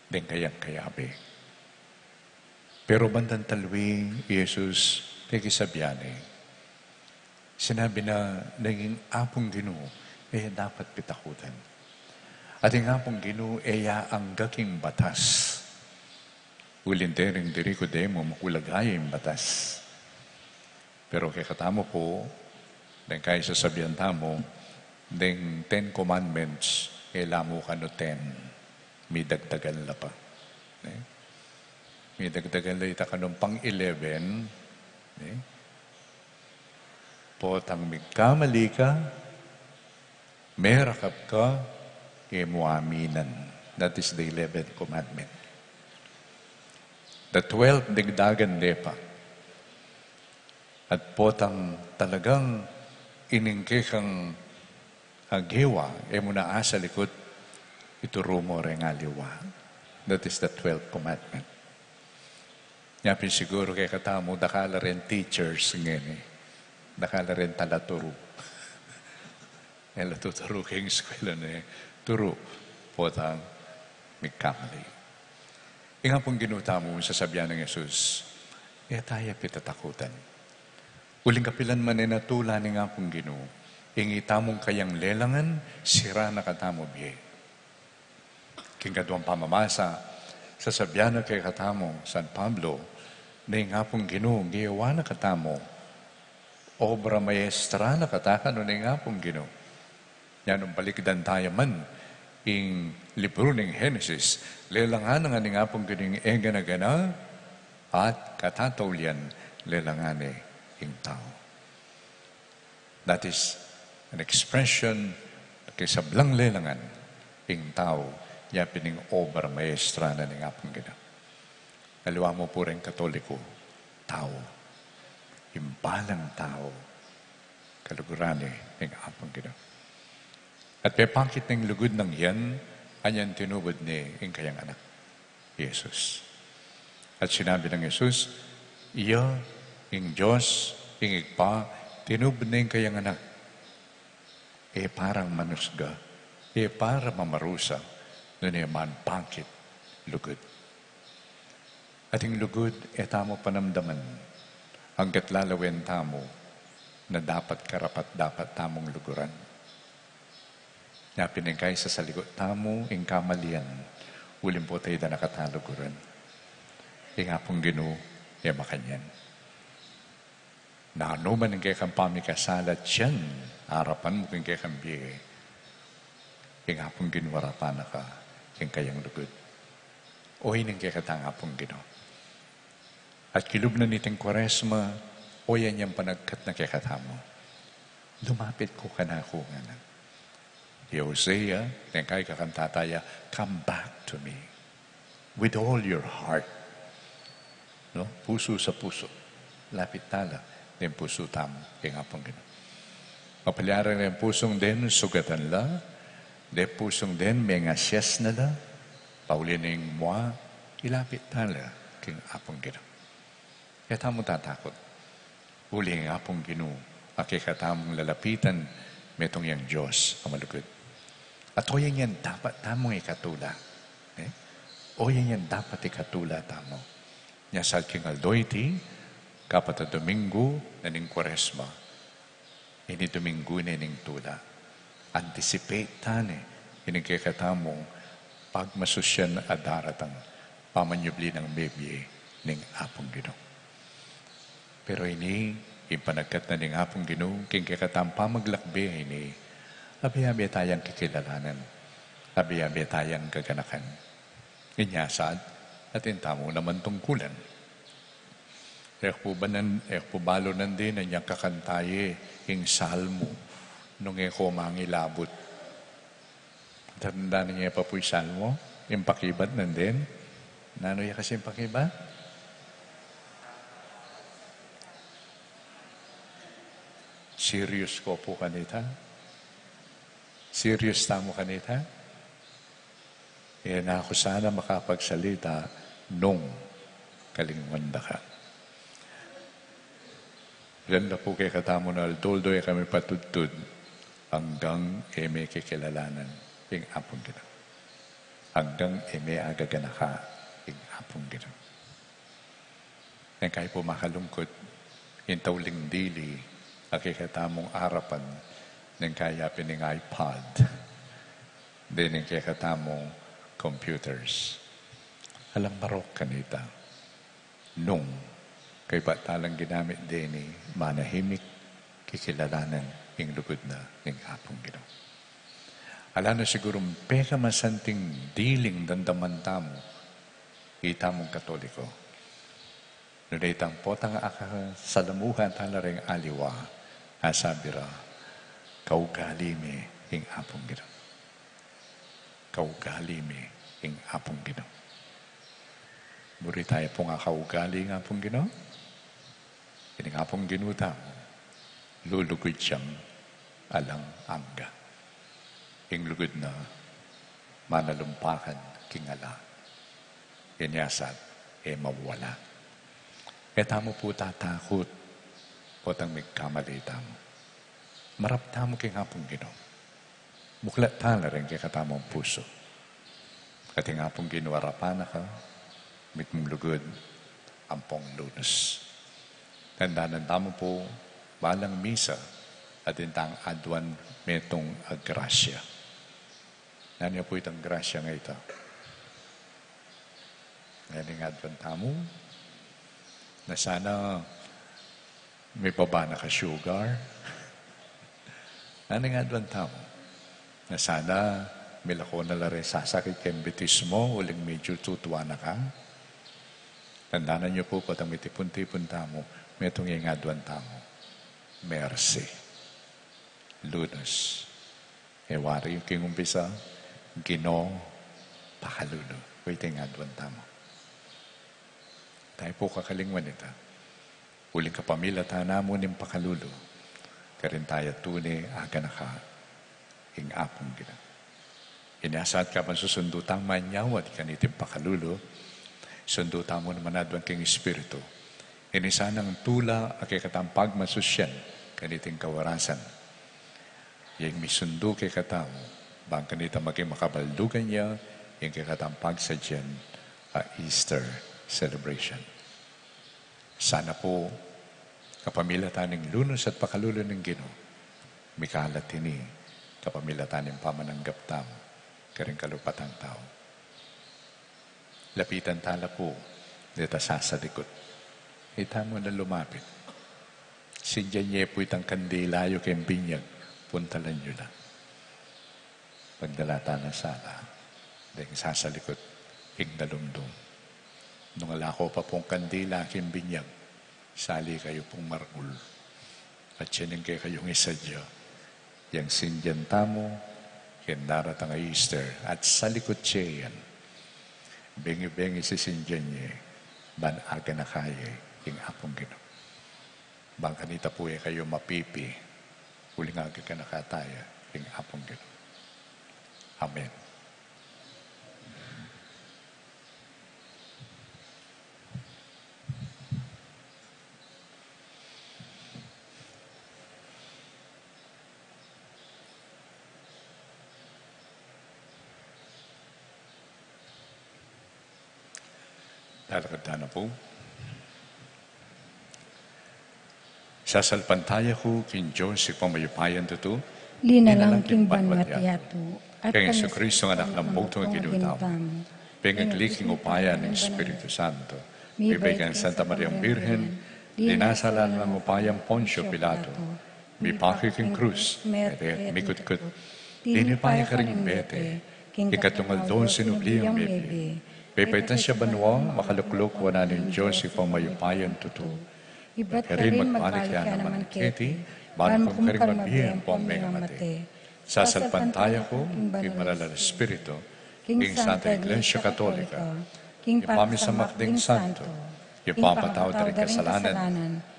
Deng kayang kayabe. Pero bandang talwi, i Jesus, pekisabian ne, sinabi na, ing Apung Ginu e dapat pitakutan. At ing Apung Ginu e ya angga king batas. Uling deng diri ku demu makulagay ing batas. Pero kekatamu pu, deng kaisasabian tamu, deng Ten Commandments, e la mu kanu ten, midagdagan la pa. Ne? Midagdagan la ita kanung pang eleven, ne? Potang migkamali ka, merakap ka, e mu aminan. That is the eleventh commandment. The twelfth, dagdagan de pa. At potang talagang ining kekang, ah, gewa, e mu na asalikut, ituru mu reng aliwa. That is the twelfth commandment. Nya pin siguru kekatamu, dakal la ring teachers ngeni. Dakal la ring talaturu. E la tuturu king eskwela ne, turu, potang migkamali. Ing Apung Ginu tamu, sasabian nang Jesus, e ta ya pitatakutan. Uling kapilan man e na tula ning Apung Ginu, ing itamung kayang lelangan, sira na katamu bie. King kaduang pamamasa, sasabian na kekatamu, San Pablo, ne ing Apung Ginu, gewa na katamu, obra maestra na katamu, ne ing Apung Ginu. Nya nung balikdan taya man ing libru ning Genesis, lelangan na ngan ning Apung Ginu ing e gana-gana, at katataulian lelangan ne ing tau. That is an expression king sablang lelangan ing tau, ya pin ing obra maestra na ning Apung Ginu. Aliwa mu pu reng Katoliko, tau. Ing balang tau, kaluguran ne ning Apung Ginu. At pepakit ne ing lugud nang yan, anyan tinubud ne ing kayang anak, Jesus. At sinabi nang Jesus, iya, ing Dios, ing Ibpa, tinubud ne ing kayang anak. E para manusga, e para mamarusa, nune manpakit lugud. At ing lugud, e tamu panamdaman, anggat lalawen tamu, na dapat karapat-dapat tamung luguran. Nya pin ing kaisasalikut tamu, ing kamalian, uling pota ida na kata luguran. Ing Apung Ginu, e makanyan. Nanu man ing kekang pamikasala, king arapan mu king kekang bie, ing Apung Ginu arapan na ka king kayang lugud. Oyan ing kekatang Apung Ginu. At kilub na niting Kuaresma, oyan yang panagkat na kekatamu. Lumapit ko kanaku, ngana. I Hosea, neng kaya kakanta taya, "Come back to me with all your heart." No? Pusu sa pusu. Lapit tala deng pusu tamu king Apung Ginu. Mapalyaring deng pusung den, sugatan la, deng pusung den, mengasias na la, pauli ning mua, ilapit tala king Apung Ginu. E tamu tatakut. Uling Apung Ginu, a kekatamung lalapitan, metung yang Dios a malugud. At oyan yang dapat tamung ikatula. E? Oyan yang dapat ikatula tamu. Nya sa king aldo iti, kapat a Dominggu na ning Kuaresma. Ini Dominggu ne ning tula. Anticipate tane ining kekatamung pagmasusyan a daratang, pamanyubli nang mebie ning Apung Ginu. Pero ini, ing panagkat na ning Apung Ginu king kekatang pamaglakbe ini, abe-abe tayang kikilalanan, abe-abe tayang gaganakan. Inya sa atin tamu naman tungkulan. E ku pu ba nan-, e ku pu balu nandin inyang kakanta ye ing Salmo nung e ko mangilabut. Tandaan ye pa pu ing Salmo, ing pakibat nandin. Nanu ya kasi ing pakibat? Serious ko pu kanita. Serious tamu kanita. E na ku sana makapagsalita nung kalingwan da ka. Randa pu kekatamu na aldo-aldo e kami patudtud anggang e me kikilalanan ing Apung Ginu. Anggang e me agaganaka ing Apung Ginu. Neng kaya pu makalungkut, ing tauling dili a kekatamung arapan, neng kaya pin ing iPad, deni ing kekatamung computers. Alang marok kanita. Nung kaybat talang ginamit deni, manahimik, kikilalanan ing lugud na ning Apung Ginu. Ala na sigurung pekamasanting diling damdaman tamu, itamung Katoliko. Nune itang potang akasalamuhan tala ring aliwa, asabi ra, "Kaugali mi ing Apung Ginu. Kaugali mi ing Apung Ginu." Buri taya pung akaugali ing Apung Ginu. Ining Apung Ginu tamu, lulugud yang alang angga. Ing lugud na manalumpakan king ala. Inya sa e mawala. E tamu pu tatakut potang migkamali tamu. Marap tamu king Apung Ginu. Buklat tala ring kekatamung pusu. At ing Apung Ginu arapan na ka, mitmung lugud, ampong Lunus. Tandanan tamu pu, balang misa, atin tang aduan metung a grasya. Nanu ya pu itang grasya a ita? Nanu ing aduan tamu? Na sana mibaba na ka sugar. Nanu ing aduan tamu? Na sana milako na la ring sasakit keng bitis mu, uling medyu tutuan na ka. Tandanan yu pu, potang mitipun-tipun tamu, metung ing aduan tamu. Mercy. Lunus. E wari king umpisa, Ginu, pakalulu. Ita ing aduan tamu. Tamu pu kakalingwan ita. Uling kapamilatan na mu ning pakalulu, karin taya tune aganaka ing Apung Ginu. Inya sa at kabang susundu tang manyawad kaniting pakalulu, sundu tamu naman aduan king Espiritu. Ini sanang tula a kekatang pagmasusyan kaniting kawarasan. Yang misundu kekatamu, bang kanita maging makabaldugan ya ing kekatang pagsadyan a Easter celebration. Sana pu, kapamilatan ning Lunus at pakalulu ning Ginu, mikalat ini kapamilatan ning pamananggap tamu karing kalupatang tau. Lapitan tala pu Deta sasalikut. Ita mu na lumapit. Sindian ye pu itang kandila yu king binyag, puntalan yu la. Pagdala ta na sala deng sasalikut king dalumdum. Nung ala ko pa pung kandila king binyag, sali kayu pung maragul. At siya ning kekayung isadya, yang sindian tamu king daratang a Easter, at salikut ye yan. Bengi-bengi sisindian ye, ban aganaka ye king Apung Ginu. Bang kanita pu e kayu mapipi, uling agaganaka taya king Apung Ginu. Amen. Lalakad tana pu. Sasalpantaya ku king Dios Ibpang mayupayang tutu, linalang king banwa't yatu, at kang Jesucristo a Anak nang bugtung a Ginu tamu, pengagli king upaya ning Espiritu Santo, mibait kang Santa Mariang Birhen, linasa la nang upayang Poncio Pilato, mipake king krus, mete at mikutkut. Tinipa ya karing mete, king katlung aldo sinubli yang mebie. Pepaitan ya banua, makalukluk wanan ning Dios Ibpang mayupayang tutu. Ibat karin magbalik ya naman keti, ban pung karing mabie ampong mengamate. Sasalpantaya ku king banal a Espiritu, king Santa Iglesia Katolika, king pamisamak ding santo, king papatawad da ring kasalanan,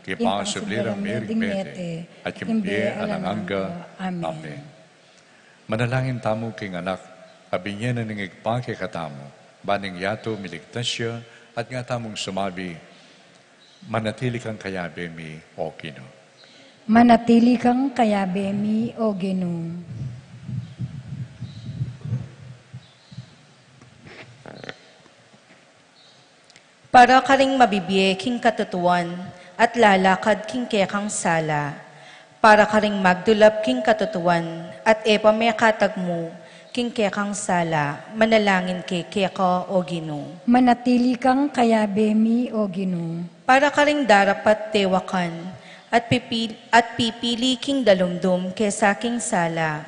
king pangasubli rang mie ring mete, at king bie alang angga. Amen. Manalangin tamu king Anak a binie na ning Ibpa kekatamu, ban king yatu miligtas ya, at nga tamung sumabi, "Manatili kang kayabe mi, O Ginu." Manatili kang kayabe mi, O Ginu. Para karing mabibie king katutuan at lalakad king kekang sala. Para karing magdulap king katutuan at e pa mekatagmu king kekang sala, manalangin ke keka, O Ginu. Manatili kang kayabe mi, O Ginu. Para karing darapat dewakan at pipil-, at pipili king dalumdum kesa king sala.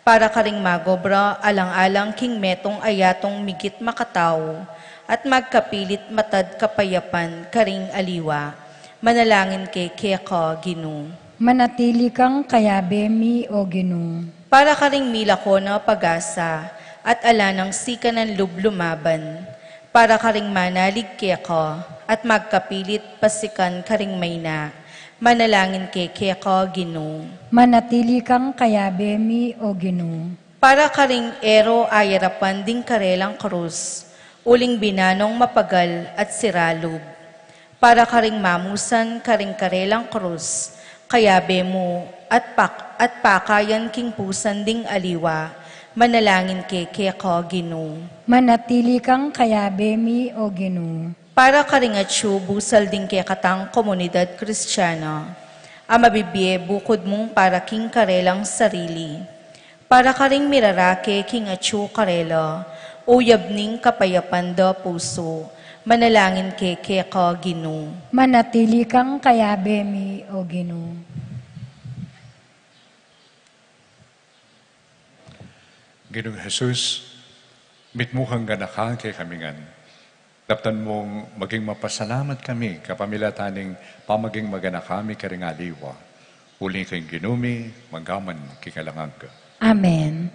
Para karing magobra alang-alang king metung a yatung migit makatau, at magkapilit matad kapayapan karing aliwa. Manalangin ke keka, Ginu. Manatili kang kayabe mi, O Ginu. Para karing milako na pag-asa, at ala nang sikanan lub lumaban. Para karing manalig keka, at magkapilit pasikan karing maina. Manalangin ke keka, Ginu. Manatili kang kayabe mi, O Ginu. Para karing e ro ayarapan ding karelang krus, uling binanung mapagal at sira lub. Para karing mamusan karing karelang krus, kayabe mu, at pak-, at pakayan king pusan ding aliwa, manalangin ke keka, Ginu. Manatili kang kayabe mi, O Ginu. Para karing atyu busal ding kekatang komunidad Kristiana, a mabibie bukud mung para king karelang sarili. Para karing mirarake king atyu karela, uyab ning kapayapan da pusu, manalangin ke keka, Ginu. Manatili kang kayabe mi, O Ginu. Ginung Jesus, mitmu kang ganaka kekami ngan. Daptan mung maging mapasalamat kami kapamilatan ning pamaging maganaka mi karing aliwa. Uli ning Ginu mi, mangga man king alang angga. Amen.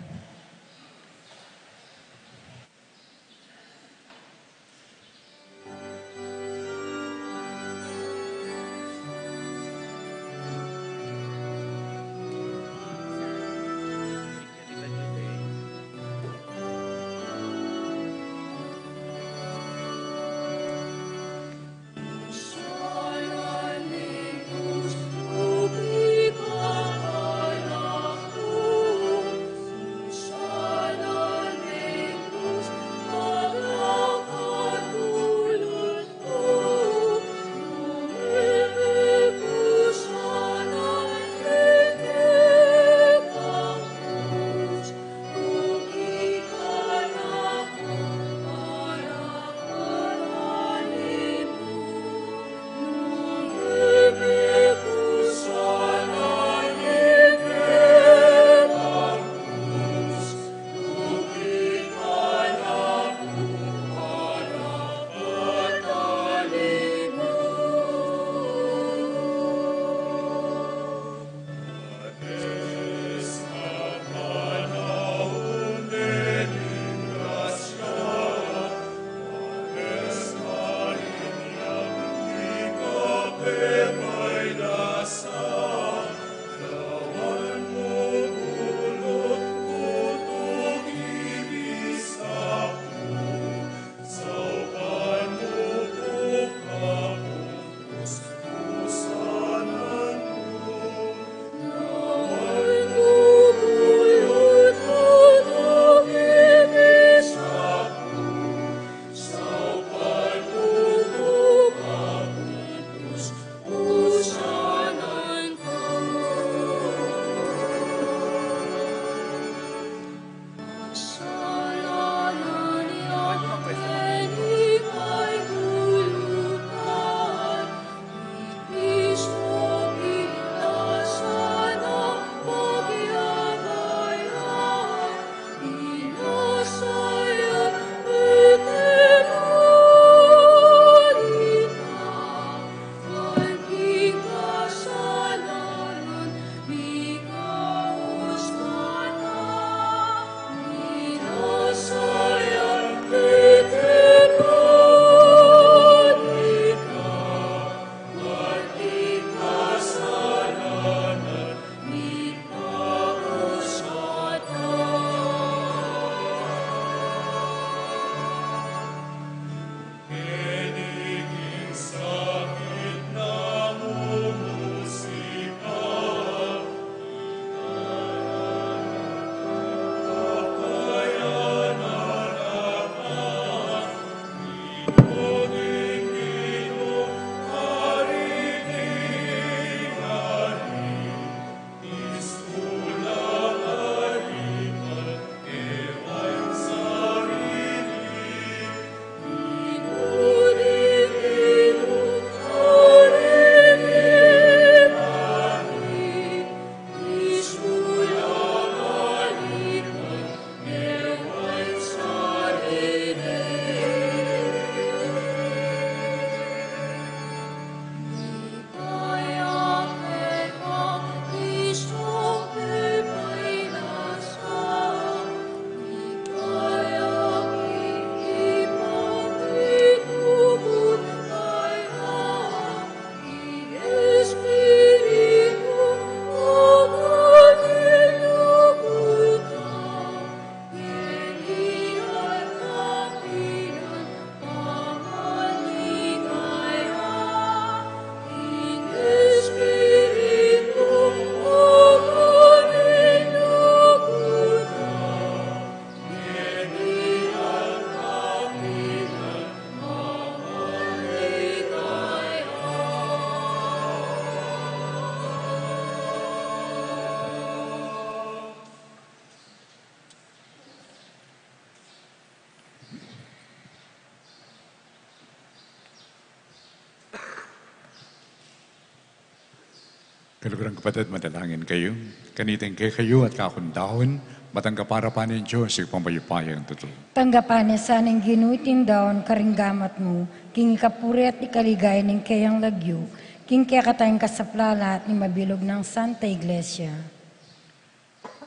Kaluguran ku, kapatad, manalangin kayu. Kaniting kekayu at kaku ngan daun, matanggap arapan ning Dios, Ibpang mayupayang tutu. Tanggapan na sa ning Ginu iting daun karing gamat mu, king ikapuri at ikaligaya ning keyang lagyu, king kekatang kasaplalan at ning mabilug nang Santa Iglesia.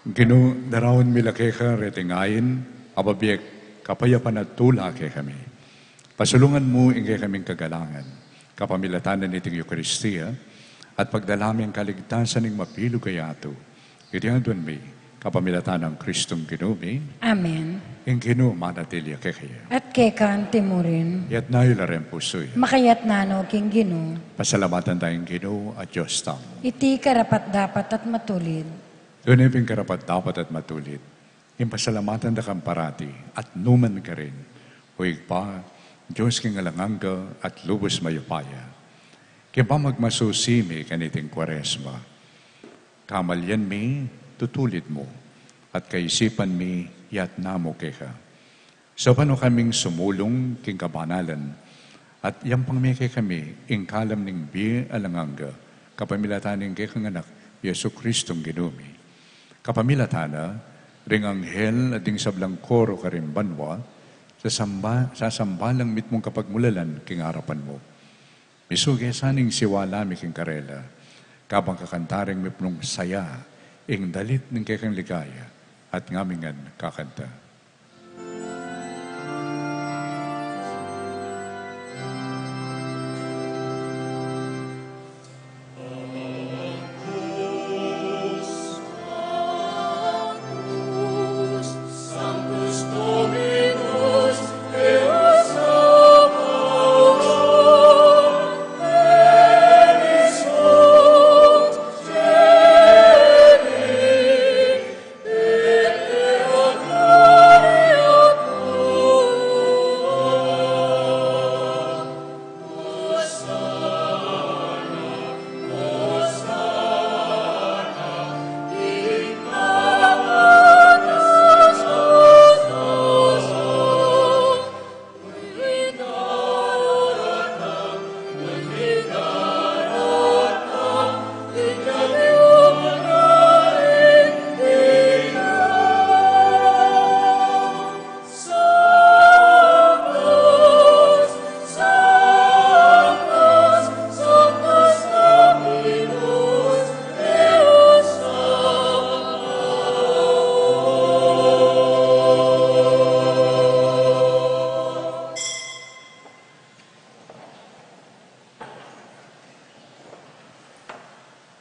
Ginu, daraun mi la keka reting ain a bibie kapayapan at tula kekami. Pasulungan mu ing kekaming kagalangan kapamilatan niting Eukaristia, at pagdala mi ing kaligtasan ning mabilug a yatu. Iti aduan mi kapamilatan nang Kristong Ginu mi. Amen. Ing Ginu manatili ya kekayu. At keka mu rin. Iyatas yu la ring pusu yu. Makayatas no king Ginu. Pasalamatan taya ing Ginu a Dios tamu. Iti karapat-dapat at matulid. Tune pin karapat-dapat at matulid ing pasalamatan da kang parati at nukarin man, O Ibpa, Dios king alang angga at lubus mayupaya. King pamagmasusi mi kaniting Kuaresma, kamalian mi tutulid mu, at kaisipan mi yatas mu keka. Saupan mu kaming sumulung king kabanalan, at yampang mu kekami ing kalam ning bie alang angga, kapamilatan ning kekang Anak, Jesucristong Ginu mi. Kapamilatan na ring anghel at ding sablang koro karin banua, sasamba, sasamba lang mitmung kapagmulalan king arapan mu. Misuge sana ing siwala mi king karela, kabang kakanta ring mipnung saya ing dalit ning kekang ligaya, at ngami ngan kakanta.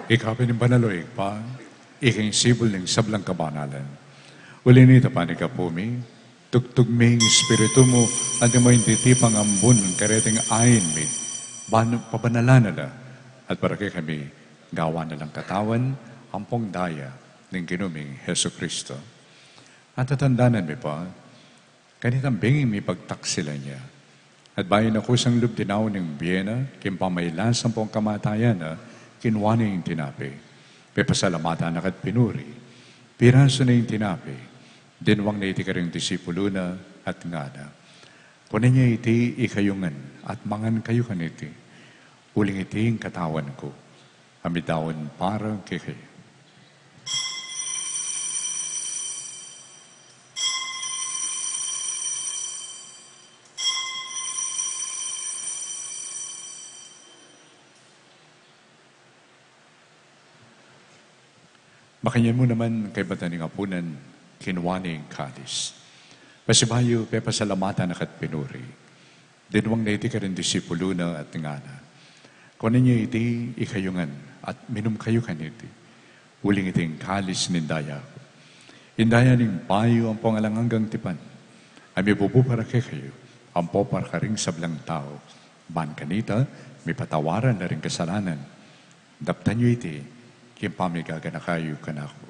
Ika pin ing banal, o Ibpa, ika ing sibul ning sablang kabanalan. Uli nita, panyawad mi, tugtug mi ing Espiritu mu, antimo ing titipang ambun kareting ain mi, ban-, pabanalan na la, at para kekami gawan na lang katawan ampong daya ning Ginu ming Jesucristo. At tatandanan mi pa, kanitang bengi mi pagtaksilan ya, at bayu na kusang lub dinaun ing bie na, king pamailas ampong kamatayan na, kinua ne ing tinape, pepasalamatan na ka't pinuri, pirasu ne ing tinape, dinwang ne iti karing disipulu na, at ngana: Kunan ye iti ikayu ngan, at mangan kayu kaniti, uling iti ing katawan ku, a midaun para kekayu. Makanyan mu naman, kaybat na ning apunan, kinua ne ing kalis. Pasibayu, pepasalamatan na ka't pinuri, dinwang ne iti karing disipulu na at ngana: Kunan ye iti ikayu ngan, at minum kayu kaniti, uling iti ing kalis ning daya ku, ing daya ning bayu ampong alang anggang tipan, a mibubu para kekayu ampo para karing sablang tau, ban kanita mipatawaran la ring kasalanan. Daptan yu iti king pamigaganaka yu kanaku.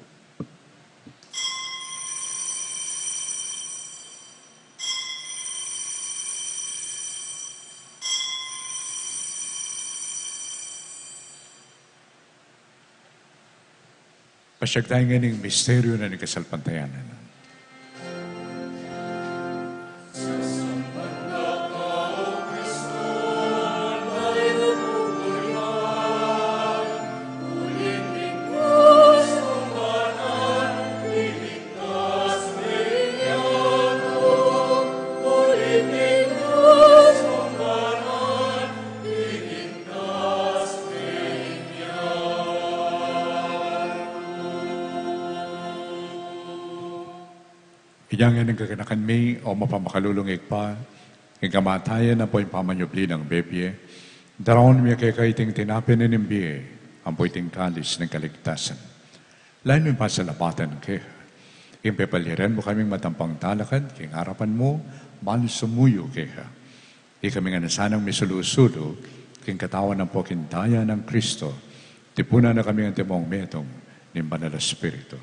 Pasiag taya ngan ing misteryu na ning kasalpantayanan. Inya ngeni ing kaganakan mi, o mapamakalulung Ibpa, ing kamatayan ampo ing pamanyubli nang mebie, daraun mi keka iting tinape ning bie, ampo iting kalis ning kaligtasan. Lalu mi pasalamatan keka, ing pepaliran mu kaming matampang talakad king arapan mu, ban sumuyu keka. Ikami ngan na sanang misulu-sulu king katawan ampo king daya nang Kristo, tipunan na kami antimong metung ning Banal a Espiritu.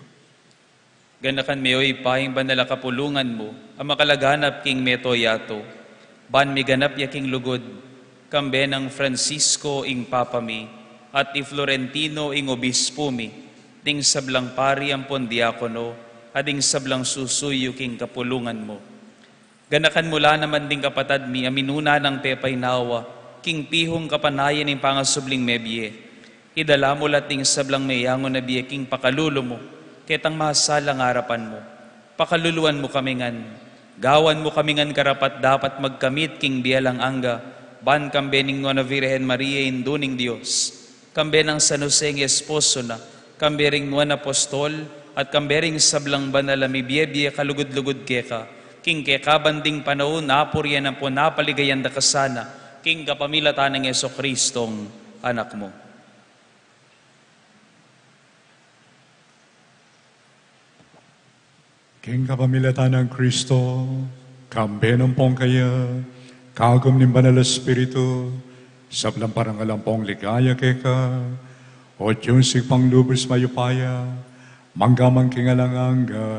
Ganakan me, o Ibpa, ing banal a kapulungan mu a makalaganap king mabilug a yatu, ban miganap ya king lugud, kambe nang Francisco ing Papa mi, at i Florentino ing Obispo mi, ding sablang pari ampon diakono, at ding sablang susuyu king kapulungan mu. Ganakan mu la naman ding kapatad mi a minuna nang pepainawa king pihung kapanayan ning pangasubling mebie. Idala mu la ding sablang meyangu na bie king pakalulu mu, ketang masalang arapan mu. Pakaluluan mu kami ngan, gawan mu kami ngan karapat-dapat magkamit king bie alang angga, ban kambe ning Nuan a Virgen Maria, Indu ning Dios, kambe nang San Jose ing esposo na, kambe ring nuan a apostol, at kambe ring sablang banal a mibie-bie kalugud-lugud keka, king kekaban ding panaun, apurian ampon apaligayan da ka sana, king kapamilatan nang Jesucristong Anak mu. King kapamilatan nang Kristo, kambe na ampong kaya, kagum ning Banal a Espiritu, sablang parangal ampong ligaya keka, o Dios Ibpang lubus mayupaya, mangga man king alang angga.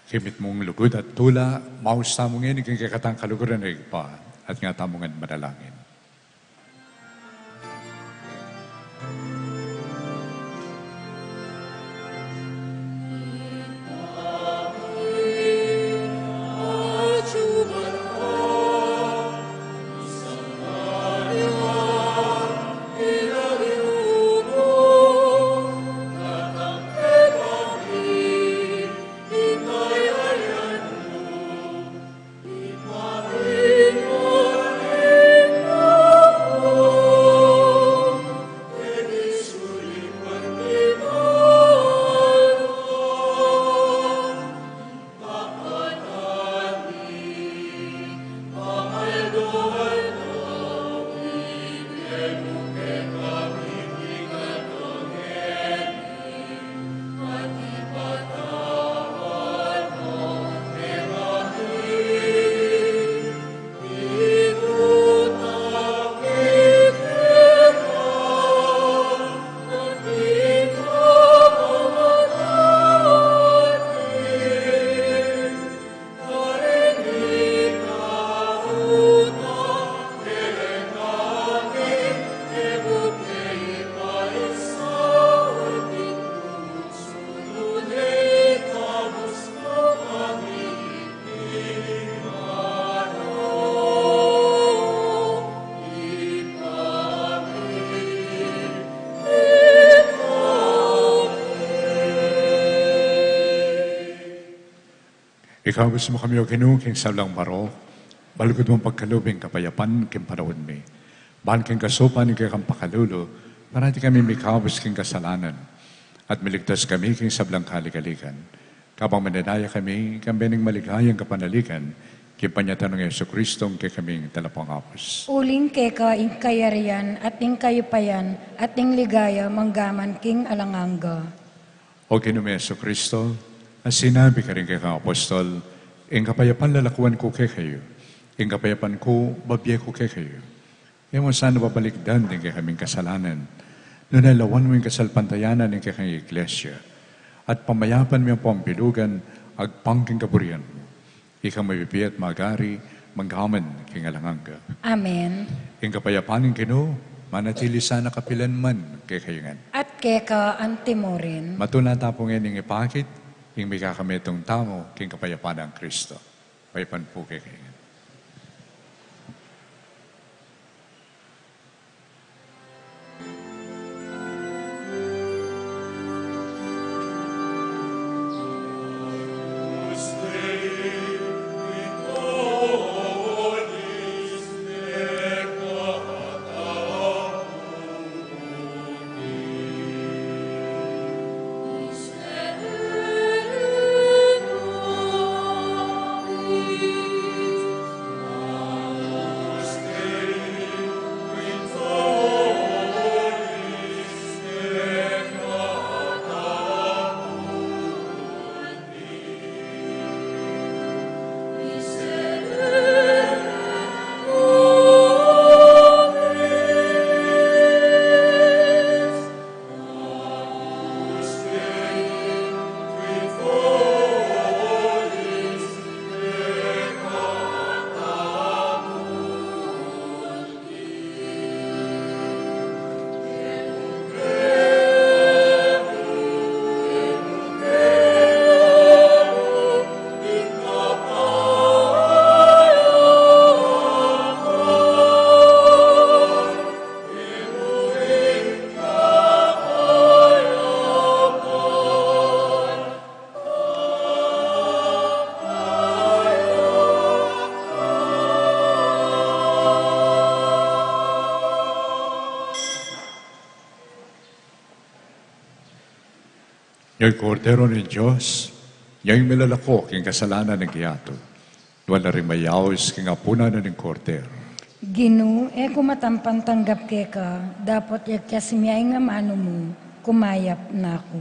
King mitmung lugud at tula, maus tamu ngeni king kekatang kaluguran a Ibpa, at nga tamu ngan manalangin. Ikabus mu kami, O Ginu, king sablang marok, balugud mung pagkalub ing kapayapan king panaun mi. Ban king kasaupan ning kekang pakalulu, parati kami mikabus king kasalanan, at miligtas kami king sablang kaligaligan. Kabang manenaya kami, kambe ning maligayang kapanaligan, king panyatang nang Jesucristo, ing kekaming Talapangabus. Uling keka ing kayarian, at ing kayupayan, at ing ligaya, manggaman king alang angga. O Ginu mi Jesucristo, a sinabi karing kekang apostol, ing kapayapan lalakuan ku kekayu, ing kapayapan ku babie ku kekayu. E mu sana babalikdan ding kekaming kasalanan, nune lawan mu ing kasalpantayanan ning kekang Iglesia, at pamayapan mu yang pambilugan, agpang king kaburian mu. Ikang mabibie at magari, manggaman king alang angga. Amen. Ing kapayapan ning Ginu, manatili sana kapilan man kekayu ngan. At keka antimurin. Matula tamu pu ngening ipakit ing mikakametung tamu king kapayapan nang Kristo. Kapayapan pu kekayu ngan. Iyang Kordero ning Dios, iyang milalako king kasalanan ning yatu. Nuan la ring mayaus king apunan ning Kordero. Ginu, e ku matampang tanggap keka, dapot yagyas mu ing amanu mu, kumayap na ku.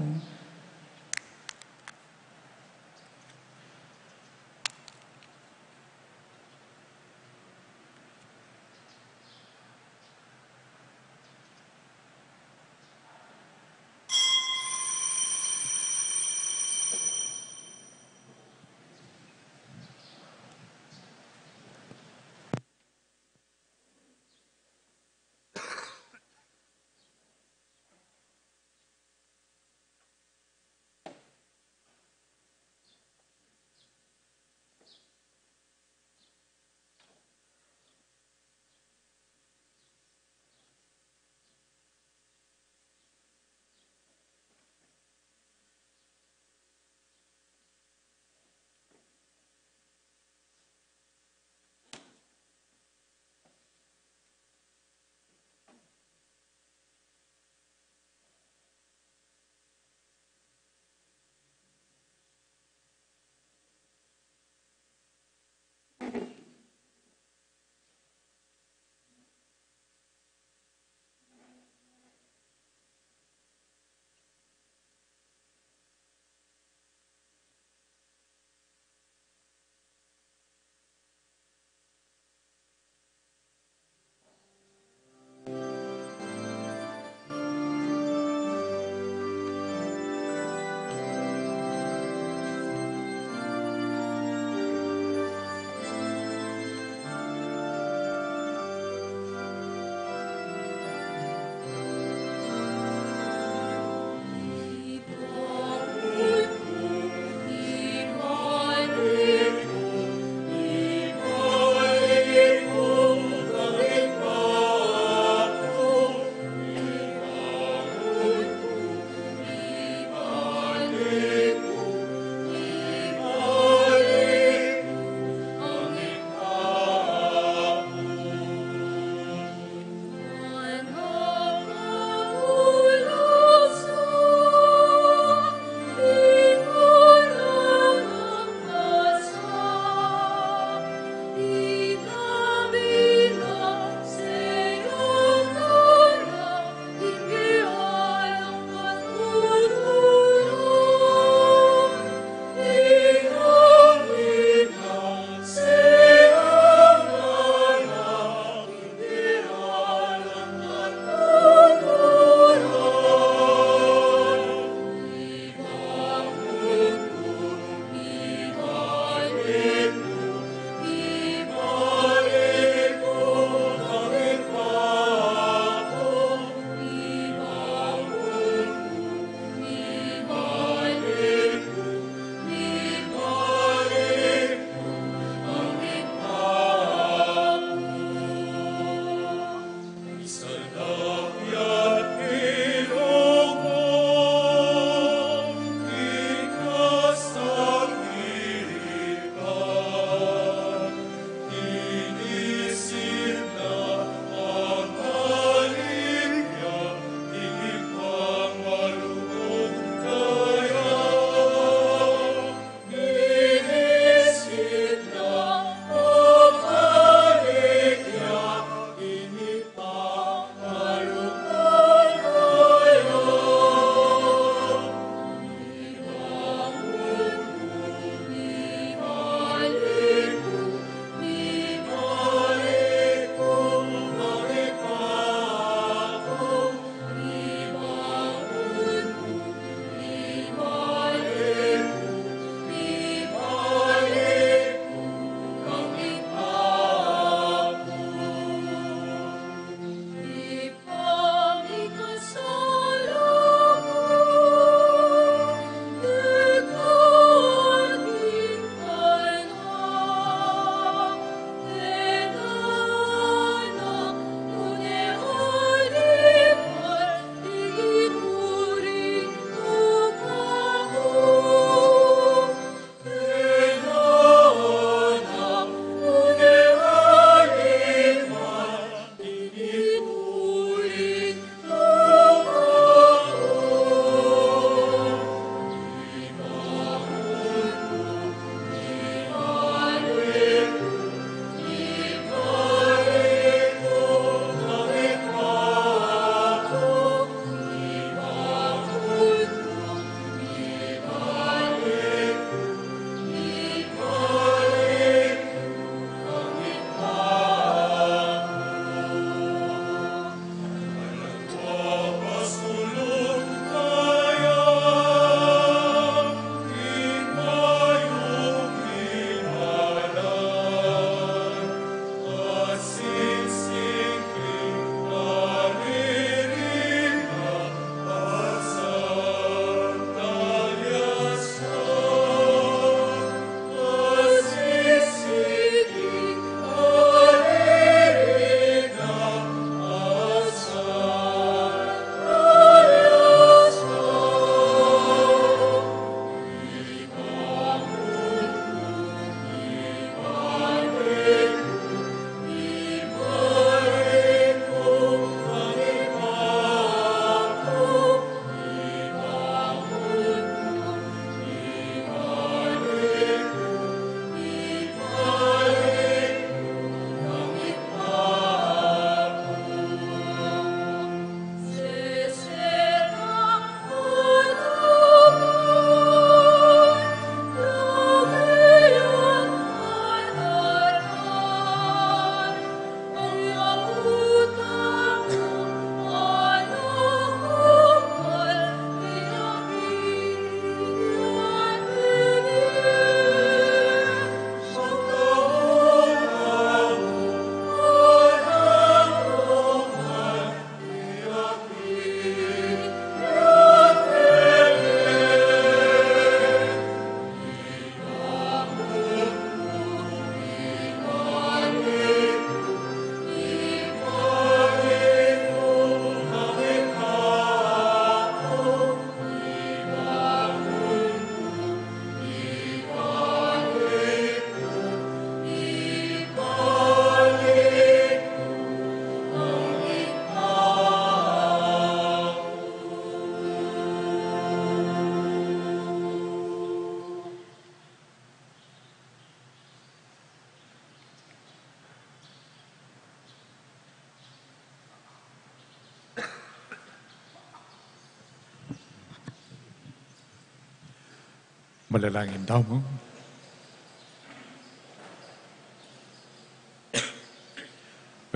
Manalangin tamu.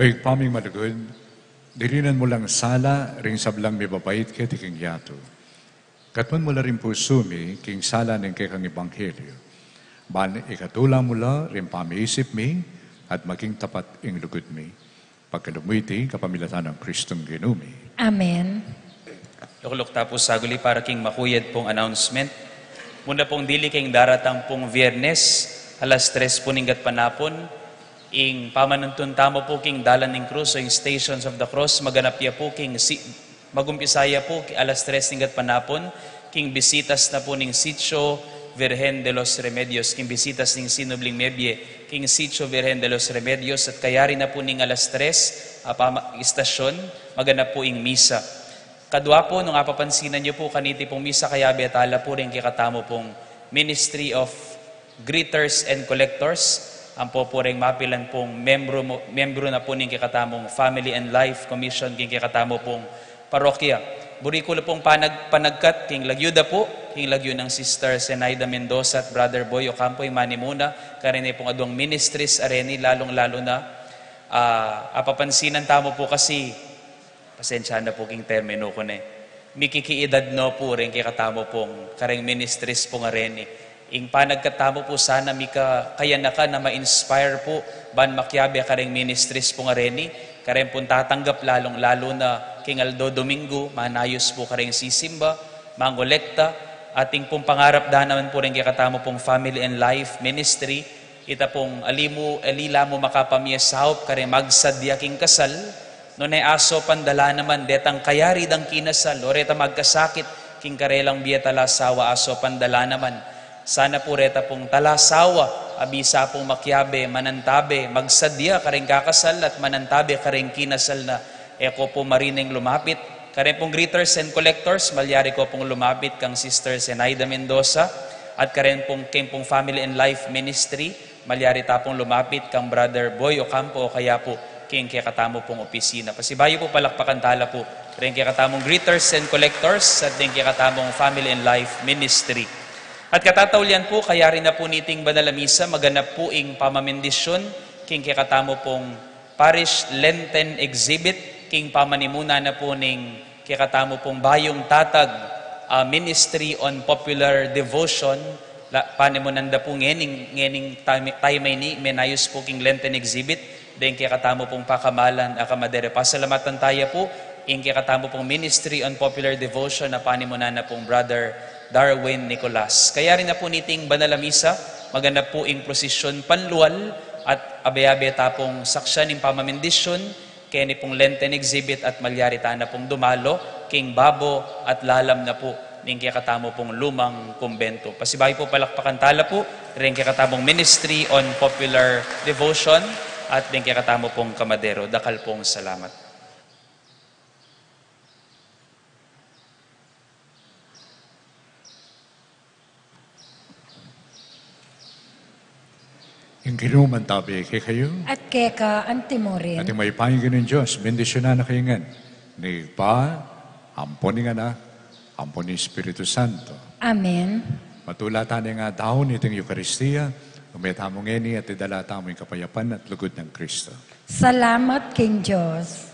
O Ibpa ming malugud, dilinan mu lang sala ring sablang mibabait keti king yatu. Katmuan mu la ring pusu mi king sala ning kekang ebanghelyo. Ban ikatula mu la ring pamiisip mi at maging tapat ing lugud mi. Pagkalub mu iti kapamilatan nang Kristong Ginu mi. Amen. Lukluk ta pu saguli para king makuyad pung announcement. Muna pung dili king daratang pung Biyernes, alas tres pu ning gatpanapun, ing pamanuntun tamu pu king Dalan ning Krus o ing Stations of the Cross, maganap ya pu king si-, magumpisa ya pu ki-, alas tres ning gatpanapun, king bisitas na pu ning Sitio Virgen de los Remedios, king bisitas ning sinubling mebie, king Sitio Virgen de los Remedios, at kayari na pu ning alas tres, apa ma-, istasyon, maganap pu ing misa. Kadwa pu, nung apapansinan yu pu kaniti pung misa, kayabe tala pu ring kekatamu pung Ministry of Greeters and Collectors, ampo pu ring mapilan pung membro mu-, membro na pu ning kekatamung Family and Life Commission king kekatamu pung parokya. Buri ku la pung panag-, panagkat king lagyu da pu, king lagyu nang Sister Zenaida Mendoza at Brother Boy Ocampo, ing manimuna kareni pung aduang ministries a reni, lalung-lalu na, ah, apapansinan tamu pu kasi, pasensya na pu king termino ku ne. Mikikiedad no pu ring kekatamu pung kareng ministries pung areni. Ing panagkat tamu pu sana mika-, kayanakan a ma-inspire pu ban makiabe kareng ministries pung areni. Kareng pung tatanggap lalung-lalu na king aldo Domingo, manayus pu kareng sisimba, mangolekta, at ing pung pangarap da naman pu ring kekatamu pung Family and Life Ministry, ita pung ali mu, ali la mu makapamie saup kareng magsadya king kasal, nune asopan da la naman detang kayari dang kinasal, o reta magkasakit king karelang bie talasawa asopan da la naman. Sana pu reta pung talasawa, a bisa pung makiabe, manantabe, magsadya kareng kakasal at manantabe kareng kinasal na, e ko pu marining lumapit, kareng pung greeters and collectors, malyari ko pung lumapit kang Sister Zenaida Mendoza, at kareng pung, keng pung Family and Life Ministry, malyari ta pung lumapit kang Brother Boy Ocampo o kaya pu king kekatamu pung opisina. Pasibayu pu, palakpakan tala pu ring kekatamung greeters and collectors at ring kekatamung Family and Life Ministry. At katataulian pu, kayari na pu niting banal a misa, maganap pu ing pamamendisyon king kekatamu pung Parish Lenten Exhibit, king pamanimuna na pu ning kekatamu pung bayung tatag, ah, Ministry on Popular Devotion, la, panimunan da pu ngening, ngening time, time ini, menayus pu king Lenten Exhibit, deng kekatamu pung pakamalan a kamadero. Pasalamatan taya pu ing kekatamu pung Ministry on Popular Devotion a panimunan na pung Brother Darwin Nicolas. Kayari na pu niting banal a misa, maganap pu ing prosesyon panlual at abe-abe ta pung saksian ing pamamendisyon keni pung Lenten Exhibit at malyari ta na pung dumalo king babo at lalam na pu ning kekatamu pung lumang kumbento. Pasibayu pu, palakpakan tala pu ring kekatamung Ministry on Popular Devotion at ring kekatamu pung kamadero. Dakal pung salamat. Ing Ginu mantabi kekayu. At keka antimurin. At ing mayupayang Ginung Dios, bendisyunan na kayu ngan ning Ibpa, ampo ning Anak, ampo ning Espiritu Santo. Amen. Matula tane nga daun iting Eukaristia, ume tamu ngeni at idala tamu ing kapayapan at lugud nang Kristo. Salamat king Dios.